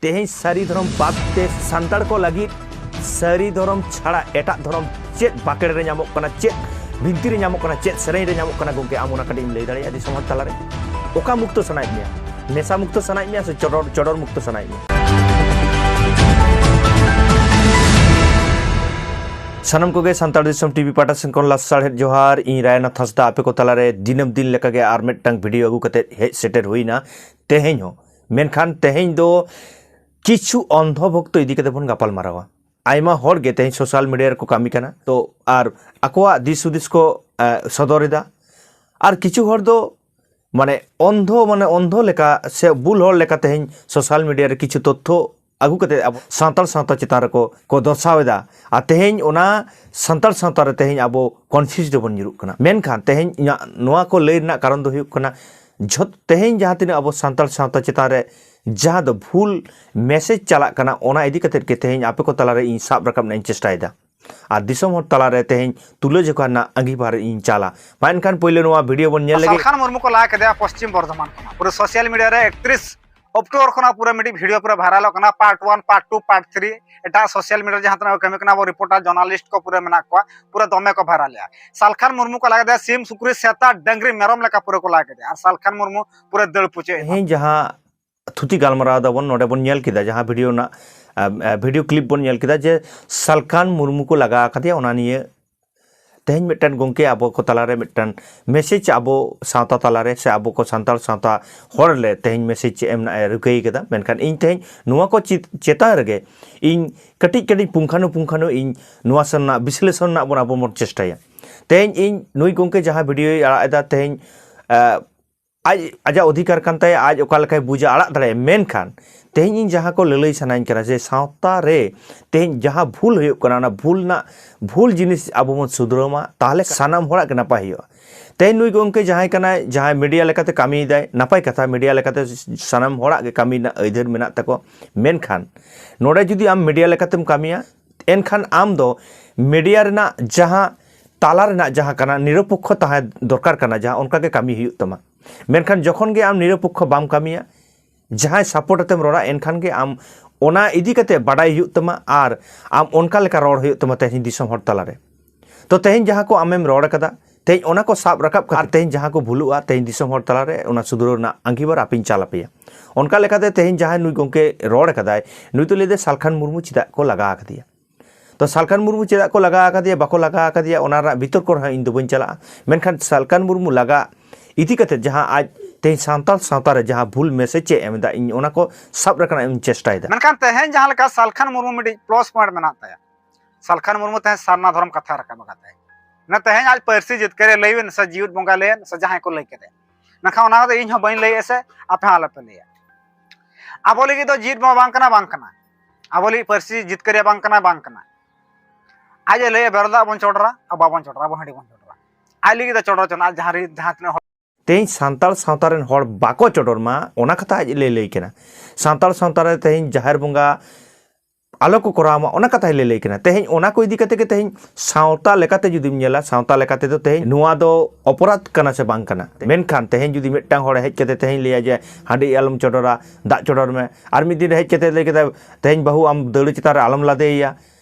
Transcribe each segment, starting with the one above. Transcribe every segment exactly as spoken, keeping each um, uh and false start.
ᱛᱮᱦᱮᱧ ᱥᱟᱹᱨᱤ ᱫᱷᱚᱨᱚᱢ ᱵᱟᱫ ᱛᱮ ᱥᱟᱱᱛᱟᱲ ᱠᱚ ᱞᱟᱹᱜᱤᱫ ᱥᱟᱹᱨᱤ ᱫᱷᱚᱨᱚᱢ ᱪᱷᱟᱲᱟ ᱮᱴᱟᱜ ᱫᱷᱚᱨᱚᱢ ᱪᱮᱫ ᱵᱟᱠᱮᱲ ᱨᱮ ᱧᱟᱢᱚᱜ ᱠᱟᱱᱟ, ᱪᱮᱫ ᱵᱤᱱᱛᱤ ᱨᱮ ᱧᱟᱢᱚᱜ ᱠᱟᱱᱟ, ᱪᱮᱫ ᱥᱮᱨᱮᱧ ᱨᱮ ᱧᱟᱢᱚᱜ ᱠᱟᱱᱟ, ᱜᱚᱢᱠᱮ, ᱟᱢ ᱚᱱᱟ ᱠᱟᱹᱴᱤᱡ ᱮᱢ ᱞᱟᱹᱭ ᱫᱟᱲᱮᱭᱟᱜᱼᱟ ᱫᱤᱥᱚᱢ ᱦᱚᱲ ᱛᱟᱞᱟᱨᱮ? ᱚᱠᱟ ᱢᱩᱠᱛᱚ ᱥᱟᱱᱟᱭᱮᱫ ᱢᱮᱭᱟ? ᱱᱮᱥᱟ ᱢᱩᱠᱛᱚ ᱥᱟᱱᱟᱭᱮᱫ ᱢᱮᱭᱟ ᱥᱮ ᱪᱚᱰᱚᱨ, ᱪᱚᱰᱚᱨ ᱢᱩᱠᱛᱚ ᱥᱟᱱᱟᱭᱮᱫ ᱢᱮᱭᱟ? ᱥᱟᱱᱟᱢ ᱠᱚᱜᱮ ᱥᱟᱱᱛᱟᱲ ᱫᱤᱥᱚᱢ ᱴᱤᱵᱷᱤ ᱯᱟᱦᱴᱟ ᱥᱮᱱ ᱠᱷᱚᱱ ᱞᱟᱥᱟᱲᱦᱮᱫ ᱡᱚᱦᱟᱨ᱾ ᱤᱧ ᱨᱟᱭᱱᱟᱛᱷ ᱦᱟᱸᱥᱫᱟ ᱟᱯᱮ ᱠᱚ ᱛᱟᱞᱟᱨᱮ ᱫᱤᱱᱟᱹᱢ ᱫᱤᱱ ᱞᱮᱠᱟᱜᱮ ᱟᱨ ᱢᱤᱫᱴᱟᱝ ᱵᱷᱤᱰᱤᱭᱳ ᱟᱹᱜᱩ ᱠᱟᱛᱮ ᱦᱮᱡ ᱥᱮᱴᱮᱨ ᱦᱩᱭᱱᱟ ᱛᱮᱦᱮᱧ ᱦᱚᱸ᱾ ᱢᱮᱱᱠᱷᱟᱱ ᱛᱮᱦᱮᱧ ᱫᱚ ᱠᱤᱪᱷᱩ ᱚᱱᱫᱷᱚ ᱵᱷᱚᱠᱛᱚ ᱤᱫᱤ ᱠᱟᱛᱮ ᱵᱚᱱ ᱜᱟᱯᱟᱞ ᱢᱟᱨᱟᱣᱟ᱾ ᱟᱭᱢᱟ ᱦᱚᱲ ᱜᱮ ᱛᱮᱦᱮᱧ ᱥᱳᱥᱟᱞ ᱢᱤᱰᱤᱭᱟ ᱨᱮᱠᱚ ᱠᱟᱹᱢᱤ ᱠᱟᱱᱟ, ᱛᱚ ᱟᱨ ᱟᱠᱚᱣᱟᱜ ᱫᱤᱥ ᱦᱩᱫᱤᱥ ᱠᱚ, ᱮ, ᱥᱚᱫᱚᱨ ᱮᱫᱟ᱾ ᱟᱨ ᱠᱤᱪᱷᱩ ᱦᱚᱲ ᱫᱚ ᱢᱟᱱᱮ ᱚᱱᱫᱷᱚ, ᱢᱟᱱᱮ ᱚᱱᱫᱷᱚ ᱞᱮᱠᱟ ᱥᱮ ᱵᱩᱞ ᱦᱚᱲ ᱞᱮᱠᱟ ᱛᱮᱦᱮᱧ ᱥᱳᱥᱟᱞ ᱢᱤᱰᱤᱭᱟ ᱨᱮ ᱠᱤᱪᱷᱩ ᱛᱚᱛᱛᱷᱚ ᱟᱹᱜᱩ ᱠᱟᱛᱮ ᱟᱵᱚ ᱥᱟᱱᱛᱟᱲ ᱥᱟᱶᱛᱟ ᱪᱮᱛᱟᱱ ᱨᱮᱠᱚ, ᱠᱚ ᱫᱚᱨᱥᱟᱣ ᱮᱫᱟ᱾ ᱟᱨ ᱛᱮᱦᱮᱧ ᱚᱱᱟ ᱥᱟᱱᱛᱟᱲ ᱥᱟᱶᱛᱟ ᱨᱮ ᱛᱮᱦᱮᱧ ᱟᱵᱚ ᱠᱚᱱᱯᱷᱤᱭᱩᱡᱽ ᱨᱮᱵᱚᱱ ᱧᱩᱨᱩᱜ ᱠᱟᱱᱟ᱾ ᱢᱮᱱᱠᱷᱟᱱ ᱛᱮᱦᱮᱧ ᱤᱧᱟᱹᱜ ᱱᱚᱣᱟ ᱠᱚ ᱞᱟᱹᱭ ᱨᱮᱱᱟᱜ ᱠᱟᱨᱚᱱ ᱫᱚ ᱦᱩᱭᱩᱜ ᱠᱟᱱᱟ, ᱡᱷᱚᱛ-, ᱛᱮᱦᱮᱧ ᱡᱟᱦᱟᱸ ᱛᱤᱱᱟᱹᱜ ᱟᱵᱚ ᱥᱟᱱᱛᱟᱲ ᱥᱟᱶᱛᱟ ᱪᱮᱛᱟᱱ ᱨᱮ ᱡᱟᱦᱟᱸ ᱫᱚ ᱵᱷᱩᱞ ᱢᱮᱥᱮᱡᱽ ᱪᱟᱞᱟᱜ ᱠᱟᱱᱟ, ᱚᱱᱟ ᱤᱫᱤ ᱠᱟᱛᱮᱫ ᱜᱮ ᱛᱮᱦᱮᱧ ᱟᱯᱮ ᱠᱚ ᱛᱟᱞᱟᱨᱮ ᱤᱧ ᱥᱟᱵ ᱨᱟᱠᱟᱵ ᱨᱮᱱᱟᱜ ᱤᱧ ᱪᱮᱥᱴᱟᱭᱮᱫᱟ᱾ ᱟᱨ ᱫᱤᱥᱚᱢ ᱦᱚᱲ ᱛᱟᱞᱟᱨᱮ ᱛᱮᱦᱮᱧ ᱛᱩᱞᱟᱹ ᱡᱚᱠᱷᱟ ᱨᱮᱱᱟᱜ ᱟᱸᱜᱤᱵᱷᱟᱨ ᱤᱧ ᱪᱟᱞᱟ᱾ ᱢᱟ ᱮᱱᱠᱷᱟᱱ ᱯᱳᱭᱞᱳ ᱱᱚᱣᱟ ᱵᱷᱤᱰᱤᱭᱳ ᱵᱚᱱ ᱧᱮᱞ ᱞᱮᱜᱮ᱾ ᱥᱟᱞᱠᱷᱟᱱ ᱢᱩᱨᱢᱩ ᱠᱚ ᱞᱟ ᱠᱮᱫᱮᱭᱟ ᱯᱚᱥᱪᱤᱢ ᱵᱚᱨᱫᱷᱚᱢᱟᱱ ᱠᱷᱚᱱᱟᱜ᱾ ᱯᱩᱨᱟᱹ ᱥᱳᱥᱟᱞ ᱢᱤᱰᱤᱭᱟ ᱨᱮ ᱮᱠᱛᱨᱤᱥ ᱚᱠᱴᱳᱵᱚᱨ ᱠᱷᱚᱱᱟᱜ ᱯᱩᱨᱟᱹ ᱢᱤᱫᱴᱤᱡ ᱵᱷᱤᱰᱤᱭᱳ ᱯᱩᱨᱟᱹ ᱵᱷᱟᱭᱨᱟᱞᱚᱜ ᱠᱟᱱᱟ, part one, part two, part three. ᱮᱴᱟᱜ ᱥᱳᱥᱟᱞ ᱢᱤᱰᱤᱭᱟ ᱨᱮ ᱡᱟᱦᱟᱸ ᱛᱤᱱᱟᱹᱜ ᱠᱚ ᱠᱟᱹᱢᱤ ᱠᱟᱱᱟ, ᱟᱵᱚ ᱨᱤᱯᱳᱨᱴᱟᱨ, ᱡᱟᱨᱱᱟᱞᱤᱥᱴ ᱠᱚ ᱯᱩᱨᱟᱹ ᱢᱮᱱᱟᱜ ᱠᱚᱣᱟ, ᱯᱩᱨᱟᱹ ᱫᱚᱢᱮ ᱠᱚ ᱵᱷᱟᱭᱨᱟᱞᱮᱜᱼᱟ᱾ ᱥᱟᱞᱠᱷᱟᱱ ᱢᱩᱨᱢᱩ ᱠᱚ ᱞᱟ ᱠᱮᱫᱮᱭᱟ ᱥᱤᱢ, ᱥᱩᱠᱨᱤ, ᱥᱮᱛᱟ, ᱰᱟᱹᱝᱨᱤ, ᱢᱮᱨᱚᱢ ᱞᱮᱠᱟ ᱯᱩᱨᱟᱹ ᱠᱚ ᱞᱟ ᱠᱮᱫᱮᱭᱟ᱾ ᱟᱨ ᱥᱟᱞᱠᱷᱟᱱ ᱢᱩᱨᱢᱩ ᱯᱩᱨᱟᱹ ᱫᱟᱹᱲ ᱯᱩᱪᱟᱹᱫ ᱮᱱᱟ᱾ ᱛᱮᱦᱮᱧ ᱡᱟᱦᱟᱸ ᱛᱷᱩᱛᱤ ᱜᱟᱞᱢᱟᱨᱟᱣ ᱫᱟᱵᱚᱱ, ᱱᱚᱰᱮ ᱵᱚᱱ ᱧᱮᱞ ᱠᱮᱫᱟ, ᱡᱟᱦᱟᱸ ᱵᱷᱤᱰᱤᱭᱳ ᱨᱮᱱᱟᱜ, ᱟᱢ, ᱟ, ᱵᱷᱤᱰᱤᱭᱳ ᱠᱞᱤᱯ ᱵᱚᱱ ᱧᱮᱞ ᱠᱮᱫᱟ ᱡᱮ ᱥᱟᱞᱠᱷᱟᱱ ᱢᱩᱨᱢᱩ ᱠᱚ ᱞᱟᱜᱟ ᱟᱠᱟᱫᱮᱭᱟ, ᱚᱱᱟ ᱱᱤᱭᱮ ᱛᱮᱦᱮᱧ ᱢᱤᱫᱴᱟᱝ ᱜᱚᱢᱠᱮ ᱟᱵᱚ ᱠᱚ ᱛᱟᱞᱟᱨᱮ ᱢᱤᱫᱴᱟᱝ ᱢᱮᱥᱮᱡᱽ ᱟᱵᱚ ᱥᱟᱶᱛᱟ ᱛᱟᱞᱟᱨᱮ ᱥᱮ ᱟᱵᱚ ᱠᱚ ᱥᱟᱱᱛᱟᱲ ᱥᱟᱶᱛᱟ ᱦᱚᱲ ᱞᱮ ᱛᱮᱦᱮᱧ ᱢᱮᱥᱮᱡᱽ ᱮᱢ ᱨᱮᱱᱟᱜ ᱮ ᱨᱤᱠᱟᱹᱭ ᱠᱟᱫᱟ᱾ ᱢᱮᱱᱠᱷᱟᱱ ᱤᱧ ᱛᱮᱦᱮᱧ ᱱᱚᱣᱟ ᱠᱚ ᱪᱮᱛ-, ᱪᱮᱛᱟᱱ ᱨᱮᱜᱮ ᱤᱧ ᱠᱟᱹᱴᱤᱡ ᱠᱟᱹᱴᱤᱡ ᱯᱩᱝᱠᱷᱟᱱᱩ ᱯᱩᱝᱠᱷᱟᱱᱩ ᱤᱧ ᱱᱚᱣᱟ ᱥᱮᱱ ᱨᱮᱱᱟᱜ ᱵᱤᱥᱞᱮᱥᱚᱱ ᱨᱮᱱᱟᱜ ᱵᱚᱱ ᱟᱵᱚ ᱵᱚᱱ ᱪᱮᱥᱴᱟᱭᱟ᱾ ᱛᱮᱦᱮᱧ ᱤᱧ ᱱᱩᱭ ᱜᱚᱢᱠᱮ ᱡᱟᱦᱟᱸ ᱵᱷᱤᱰᱤᱭᱳᱭ ᱟᱲᱟᱜ ᱮᱫᱟ, ᱛᱮᱦᱮᱧ, ᱟ, ᱟᱡ, ᱟᱡᱟᱜ ᱚᱫᱷᱤᱠᱟᱨ ᱠᱟᱱ ᱛᱟᱭᱟ, ᱟᱡ ᱚᱠᱟ ᱞᱮᱠᱟᱭ ᱵᱩᱡᱟ ᱟᱲᱟᱜ ᱫᱟᱲᱮᱭᱟᱜᱼᱟ᱾ ᱢᱮᱱᱠᱷᱟᱱ ᱛᱮᱦᱮᱧ ᱤᱧ ᱡᱟᱦᱟᱸ ᱠᱚ ᱞᱟᱹᱞᱟᱹᱭ ᱥᱟᱱᱟᱧ ᱠᱟᱱᱟ ᱡᱮ ᱥᱟᱶᱛᱟ ᱨᱮ ᱛᱮᱦᱮᱧ ᱡᱟᱦᱟᱸ ᱵᱷᱩᱞ ᱦᱩᱭᱩᱜ ᱠᱟᱱᱟ, ᱚᱱᱟ ᱵᱷᱩᱞ ᱨᱮᱱᱟᱜ, ᱵᱷᱩᱞ ᱡᱤᱱᱤᱥ ᱟᱵᱚ ᱵᱚᱱ ᱥᱩᱫᱷᱨᱟᱹᱣ ᱢᱟ, ᱛᱟᱦᱚᱞᱮ ᱥᱟᱱᱟᱢ ᱦᱚᱲᱟᱜ ᱜᱮ ᱱᱟᱯᱟᱭ ᱦᱩᱭᱩᱜᱼᱟ᱾ ᱛᱮᱦᱮᱧ ᱱᱩᱭ ᱜᱚᱢᱠᱮ ᱡᱟᱦᱟᱸᱭ ᱠᱟᱱᱟᱭ, ᱡᱟᱦᱟᱸᱭ ᱢᱤᱰᱤᱭᱟ ᱞᱮᱠᱟᱛᱮ ᱠᱟᱹᱢᱤᱭᱮᱫᱟᱭ, ᱱᱟᱯᱟᱭ ᱠᱟᱛᱷᱟ, ᱢᱤᱰᱤᱭᱟ ᱞᱮᱠᱟᱛᱮ ᱥᱟᱱᱟᱢ ᱦᱚᱲᱟᱜ ᱜᱮ ᱠᱟᱹᱢᱤ ᱨᱮᱱᱟᱜ ᱟᱹᱭᱫᱟᱹᱨ ᱢᱮᱱᱟᱜ ᱛᱟᱠᱚ᱾ ᱢᱮᱱᱠᱷᱟᱱ ᱱᱚᱰᱮ ᱡᱩᱫᱤ ᱟᱢ ᱢᱤᱰᱤᱭᱟ ᱞᱮᱠᱟᱛᱮᱢ ᱠᱟᱹᱢᱤᱭᱟ, ᱮᱱᱠᱷᱟᱱ ᱟᱢ ᱫᱚ ᱢᱤᱰᱤᱭᱟ ᱨᱮᱱᱟᱜ ᱡᱟᱦᱟᱸ ᱛᱟᱞᱟ ᱨᱮᱱᱟᱜ ᱡᱟᱦᱟᱸ ᱠᱟᱱᱟ, ᱱᱤᱨᱚᱯᱚᱠᱠᱷᱚ ᱛᱟᱦᱮᱸ ᱫᱚᱨᱠᱟᱨ ᱠᱟᱱᱟ, ᱡᱟᱦᱟᱸ ᱚᱱᱠᱟ ᱜᱮ ᱠᱟᱹᱢᱤ ᱦᱩᱭᱩᱜ ᱛᱟᱢᱟ᱾ ᱢᱮᱱᱠᱷᱟᱱ ᱡᱚᱠᱷᱚᱱ ᱜᱮ ᱟᱢ ᱱᱤᱨᱚᱯᱚᱠᱠᱷᱚ ᱵᱟᱢ ᱠᱟᱹᱢᱤᱭᱟ, ᱡᱟᱦᱟᱸᱭ ᱥᱟᱯᱳᱨᱴ ᱟᱛᱮᱢ ᱨᱚᱲᱟ, ᱮᱱᱠᱷᱟᱱ ᱜᱮ ᱟᱢ ᱚᱱᱟ ᱤᱫᱤ ᱠᱟᱛᱮ ᱵᱟᱰᱟᱭ ᱦᱩᱭᱩᱜ ᱛᱟᱢᱟ ᱟᱨ ᱟᱢ ᱚᱱᱠᱟ ᱞᱮᱠᱟ ᱨᱚᱲ ᱦᱩᱭᱩᱜ ᱛᱟᱢᱟ ᱛᱮᱦᱮᱧ ᱫᱤᱥᱚᱢ ᱦᱚᱲ ᱛᱟᱞᱟᱨᱮ᱾ ᱛᱚ ᱛᱮᱦᱮᱧ ᱡᱟᱦᱟᱸ ᱠᱚ ᱟᱢᱮᱢ ᱨᱚᱲ ᱠᱟᱫᱟ, ᱛᱮᱦᱮᱧ ᱚᱱᱟ ᱠᱚ ᱥᱟᱵ ᱨᱟᱠᱟᱵ ᱠᱟᱛᱮ ᱛᱮᱦᱮᱧ ᱡᱟᱦᱟᱸ ᱠᱚ ᱵᱷᱩᱞᱩᱜᱼᱟ, ᱛᱮᱦᱮᱧ ᱫᱤᱥᱚᱢ ᱦᱚᱲ ᱛᱟᱞᱟᱨᱮ ᱚᱱᱟ ᱥᱩᱫᱷᱨᱟᱹᱣ ᱨᱮᱱᱟᱜ ᱟᱸᱜᱤᱵᱷᱟᱨ ᱟᱯᱮᱧ ᱪᱟᱞ ᱟᱯᱮᱭᱟ᱾ ᱚᱱᱠᱟ ᱞᱮᱠᱟᱛᱮ ᱛᱮᱦᱮᱧ ᱡᱟᱦᱟᱸᱭ ᱱᱩᱭ ᱜᱚᱢᱠᱮ ᱨᱚᱲ ᱠᱟᱫᱟᱭ, ᱱᱩᱭ ᱫᱚ ᱞᱟᱹᱭᱫᱟᱭ ᱥᱟᱞᱠᱷᱟᱱ ᱢᱩᱨᱢᱩ ᱪᱮᱫᱟᱜ ᱠᱚ ᱞᱟᱜᱟ ᱟᱠᱟᱫᱮᱭᱟ᱾ ᱛᱚ ᱥᱟᱞᱠᱷᱟᱱ ᱢᱩᱨᱢᱩ ᱪᱮᱫᱟᱜ ᱠᱚ ᱞᱟᱜᱟ ᱟᱠᱟᱫᱮᱭᱟ, ᱵᱟᱠᱚ ᱞᱟᱜᱟ ᱟᱠᱟᱫᱮᱭᱟ, ᱚᱱᱟ ᱨᱮᱱᱟᱜ ᱵᱤᱛᱚᱨᱠᱚ ᱨᱮᱦᱚᱸ ᱤᱧ ᱫᱚ ᱵᱟᱹᱧ ᱪᱟᱞᱟᱜᱼᱟ᱾ ᱢᱮᱱᱠᱷᱟᱱ ᱥᱟᱞᱠᱷᱟᱱ ᱢᱩᱨᱢᱩ ᱞᱟᱜᱟ ᱤᱫᱤ ᱠᱟᱛᱮ ᱡᱟᱦᱟᱸ ᱟᱡ ᱛᱮᱦᱮᱧ ᱥᱟᱱᱛᱟᱲ ᱥᱟᱶᱛᱟ ᱨᱮ ᱡᱟᱦᱟᱸ ᱵᱷᱩᱞ ᱢᱮᱥᱮᱡᱽ ᱮ ᱮᱢ ᱮᱫᱟ, ᱤᱧ ᱚᱱᱟ ᱠᱚ ᱥᱟᱵ ᱨᱟᱠᱟᱵ ᱤᱧ ᱪᱮᱥᱴᱟᱭᱮᱫᱟ᱾ ᱢᱮᱱᱠᱷᱟᱱ ᱛᱮᱦᱮᱧ ᱡᱟᱦᱟᱸ ᱞᱮᱠᱟ ᱥᱟᱞᱠᱷᱟᱱ ᱢᱩᱨᱢᱩ ᱢᱤᱫᱴᱤᱡ ᱯᱞᱟᱥ ᱯᱚᱭᱮᱱᱴ ᱢᱮᱱᱟᱜ ᱛᱟᱭᱟ, ᱥᱟᱞᱠᱷᱟᱱ ᱢᱩᱨᱢᱩ ᱛᱮᱦᱮᱧ ᱥᱟᱨᱱᱟ ᱫᱷᱚᱨᱚᱢ ᱠᱟᱛᱷᱟ ᱨᱟᱠᱟᱵ ᱟᱠᱟᱫ ᱛᱟᱭᱟ᱾ ᱢᱟᱱᱮ ᱛᱮᱦᱮᱧ ᱟᱡ ᱯᱟᱹᱨᱥᱤ ᱡᱤᱛᱠᱟᱹᱨᱮ ᱞᱟᱹᱭ ᱵᱮᱱ ᱥᱮ ᱡᱤᱣᱮᱫ ᱵᱚᱸᱜᱟ ᱞᱟᱹᱭ ᱥᱮ ᱡᱟᱦᱟᱸᱭ ᱠᱚ ᱞᱟᱹᱭ ᱠᱮᱫᱮ, ᱢᱮᱱᱠᱷᱟᱱ ᱚᱱᱟ ᱫᱚ ᱤᱧ ᱦᱚᱸ ᱵᱟᱹᱧ ᱞᱟᱹᱭᱮᱫᱼᱟ ᱥᱮ ᱟᱯᱮ ᱦᱚᱸ ᱟᱞᱚᱯᱮ ᱞᱟᱹᱭᱟ᱾ ᱟᱵᱚ ᱞᱟᱹᱜᱤᱫ ᱫᱚ ᱡᱤᱣᱮᱫ ᱵᱚᱸᱜᱟ ᱵᱟᱝ ᱠᱟᱱᱟ, ᱵᱟᱝ ᱠᱟᱱᱟ᱾ ᱟᱵᱚ ᱞᱟᱹᱜᱤᱫ ᱯᱟᱹᱨᱥᱤ ᱡᱤᱛᱠᱟᱹᱨᱤᱭᱟᱹ ᱵᱟᱝ ᱠᱟᱱᱟ, ᱵᱟᱝ ᱠᱟᱱᱟ᱾ ᱟᱡ ᱮ ᱞᱟᱹᱭᱟ ᱵᱮᱨᱮᱞ ᱫᱟᱜ ᱵᱚᱱ ᱪᱚᱰᱚᱨᱟ, ᱟᱵᱚ ᱵᱟᱵᱚᱱ ᱪᱚᱰᱚᱨᱟ, ᱟᱵᱚ ᱦᱟᱺᱰᱤ ᱵᱚᱱ ᱪᱚᱰᱚᱨᱟ᱾ ᱟᱡ ᱞᱟᱹᱜᱤᱫ ᱫᱚ ᱪᱚᱰᱚᱨ ᱦᱚᱪᱚᱱᱟ, ᱟᱡ ᱡᱟᱦᱟᱸ ᱨᱮ ᱡᱟᱦᱟᱸ ᱛᱤᱱᱟᱹᱜ ᱦᱚᱲ ᱛᱮᱦᱮᱧ ᱥᱟᱱᱛᱟᱲ ᱥᱟᱶᱛᱟ ᱨᱮᱱ ᱦᱚᱲ ᱵᱟᱠᱚ ᱪᱚᱰᱚᱨ ᱢᱟ, ᱚᱱᱟ ᱠᱟᱛᱷᱟ ᱟᱡ ᱞᱟᱹᱭ ᱞᱟᱹᱭ ᱠᱟᱱᱟ᱾ ᱥᱟᱱᱛᱟᱲ ᱥᱟᱶᱛᱟ ᱨᱮ ᱛᱮᱦᱮᱧ ᱡᱟᱦᱮᱨ ᱵᱚᱸᱜᱟ ᱟᱞᱚ ᱠᱚ ᱠᱚᱨᱟᱣ ᱢᱟ, ᱚᱱᱟ ᱠᱟᱛᱷᱟᱭ ᱞᱟᱹᱭ ᱞᱟᱹᱭ ᱠᱟᱱᱟ᱾ ᱛᱮᱦᱮᱧ ᱚᱱᱟ ᱠᱚ ᱤᱫᱤ ᱠᱟᱛᱮ ᱜᱮ ᱛᱮᱦᱮᱧ ᱥᱟᱶᱛᱟ ᱞᱮᱠᱟᱛᱮ ᱡᱩᱫᱤᱢ ᱧᱮᱞᱟ, ᱥᱟᱶᱛᱟ ᱞᱮᱠᱟ ᱛᱮᱫᱚ ᱛᱮᱦᱮᱧ ᱱᱚᱣᱟ ᱫᱚ ᱚᱯᱚᱨᱟᱫᱷ ᱠᱟᱱᱟ ᱥᱮ ᱵᱟᱝ ᱠᱟᱱᱟ? ᱢᱮᱱᱠᱷᱟᱱ ᱛᱮᱦᱮᱧ ᱡᱩᱫᱤ ᱢᱤᱫᱴᱟᱝ ᱦᱚᱲ ᱦᱮᱡ ᱠᱟᱛᱮ ᱛᱮᱦᱮᱧ ᱞᱟᱹᱭᱟ ᱡᱮ ᱦᱟᱺᱰᱤ ᱟᱞᱚᱢ ᱪᱚᱰᱚᱨᱟ, ᱫᱟᱜ ᱪᱚᱰᱚᱨ ᱢᱮ, ᱟᱨ ᱢᱤᱫ ᱫᱤᱱ ᱨᱮ ᱦᱮᱡ ᱠᱟᱛᱮ ᱞᱟᱹᱭ ᱠᱮᱫᱟ ᱛᱮᱦᱮᱧ ᱵᱟᱹᱦᱩ ᱟᱢ ᱫᱟᱹᱣᱲᱟᱹ ᱪᱮᱛᱟᱱ ᱨᱮ ᱟᱞᱚᱢ ᱞᱟᱫᱮᱭᱮᱭᱟ,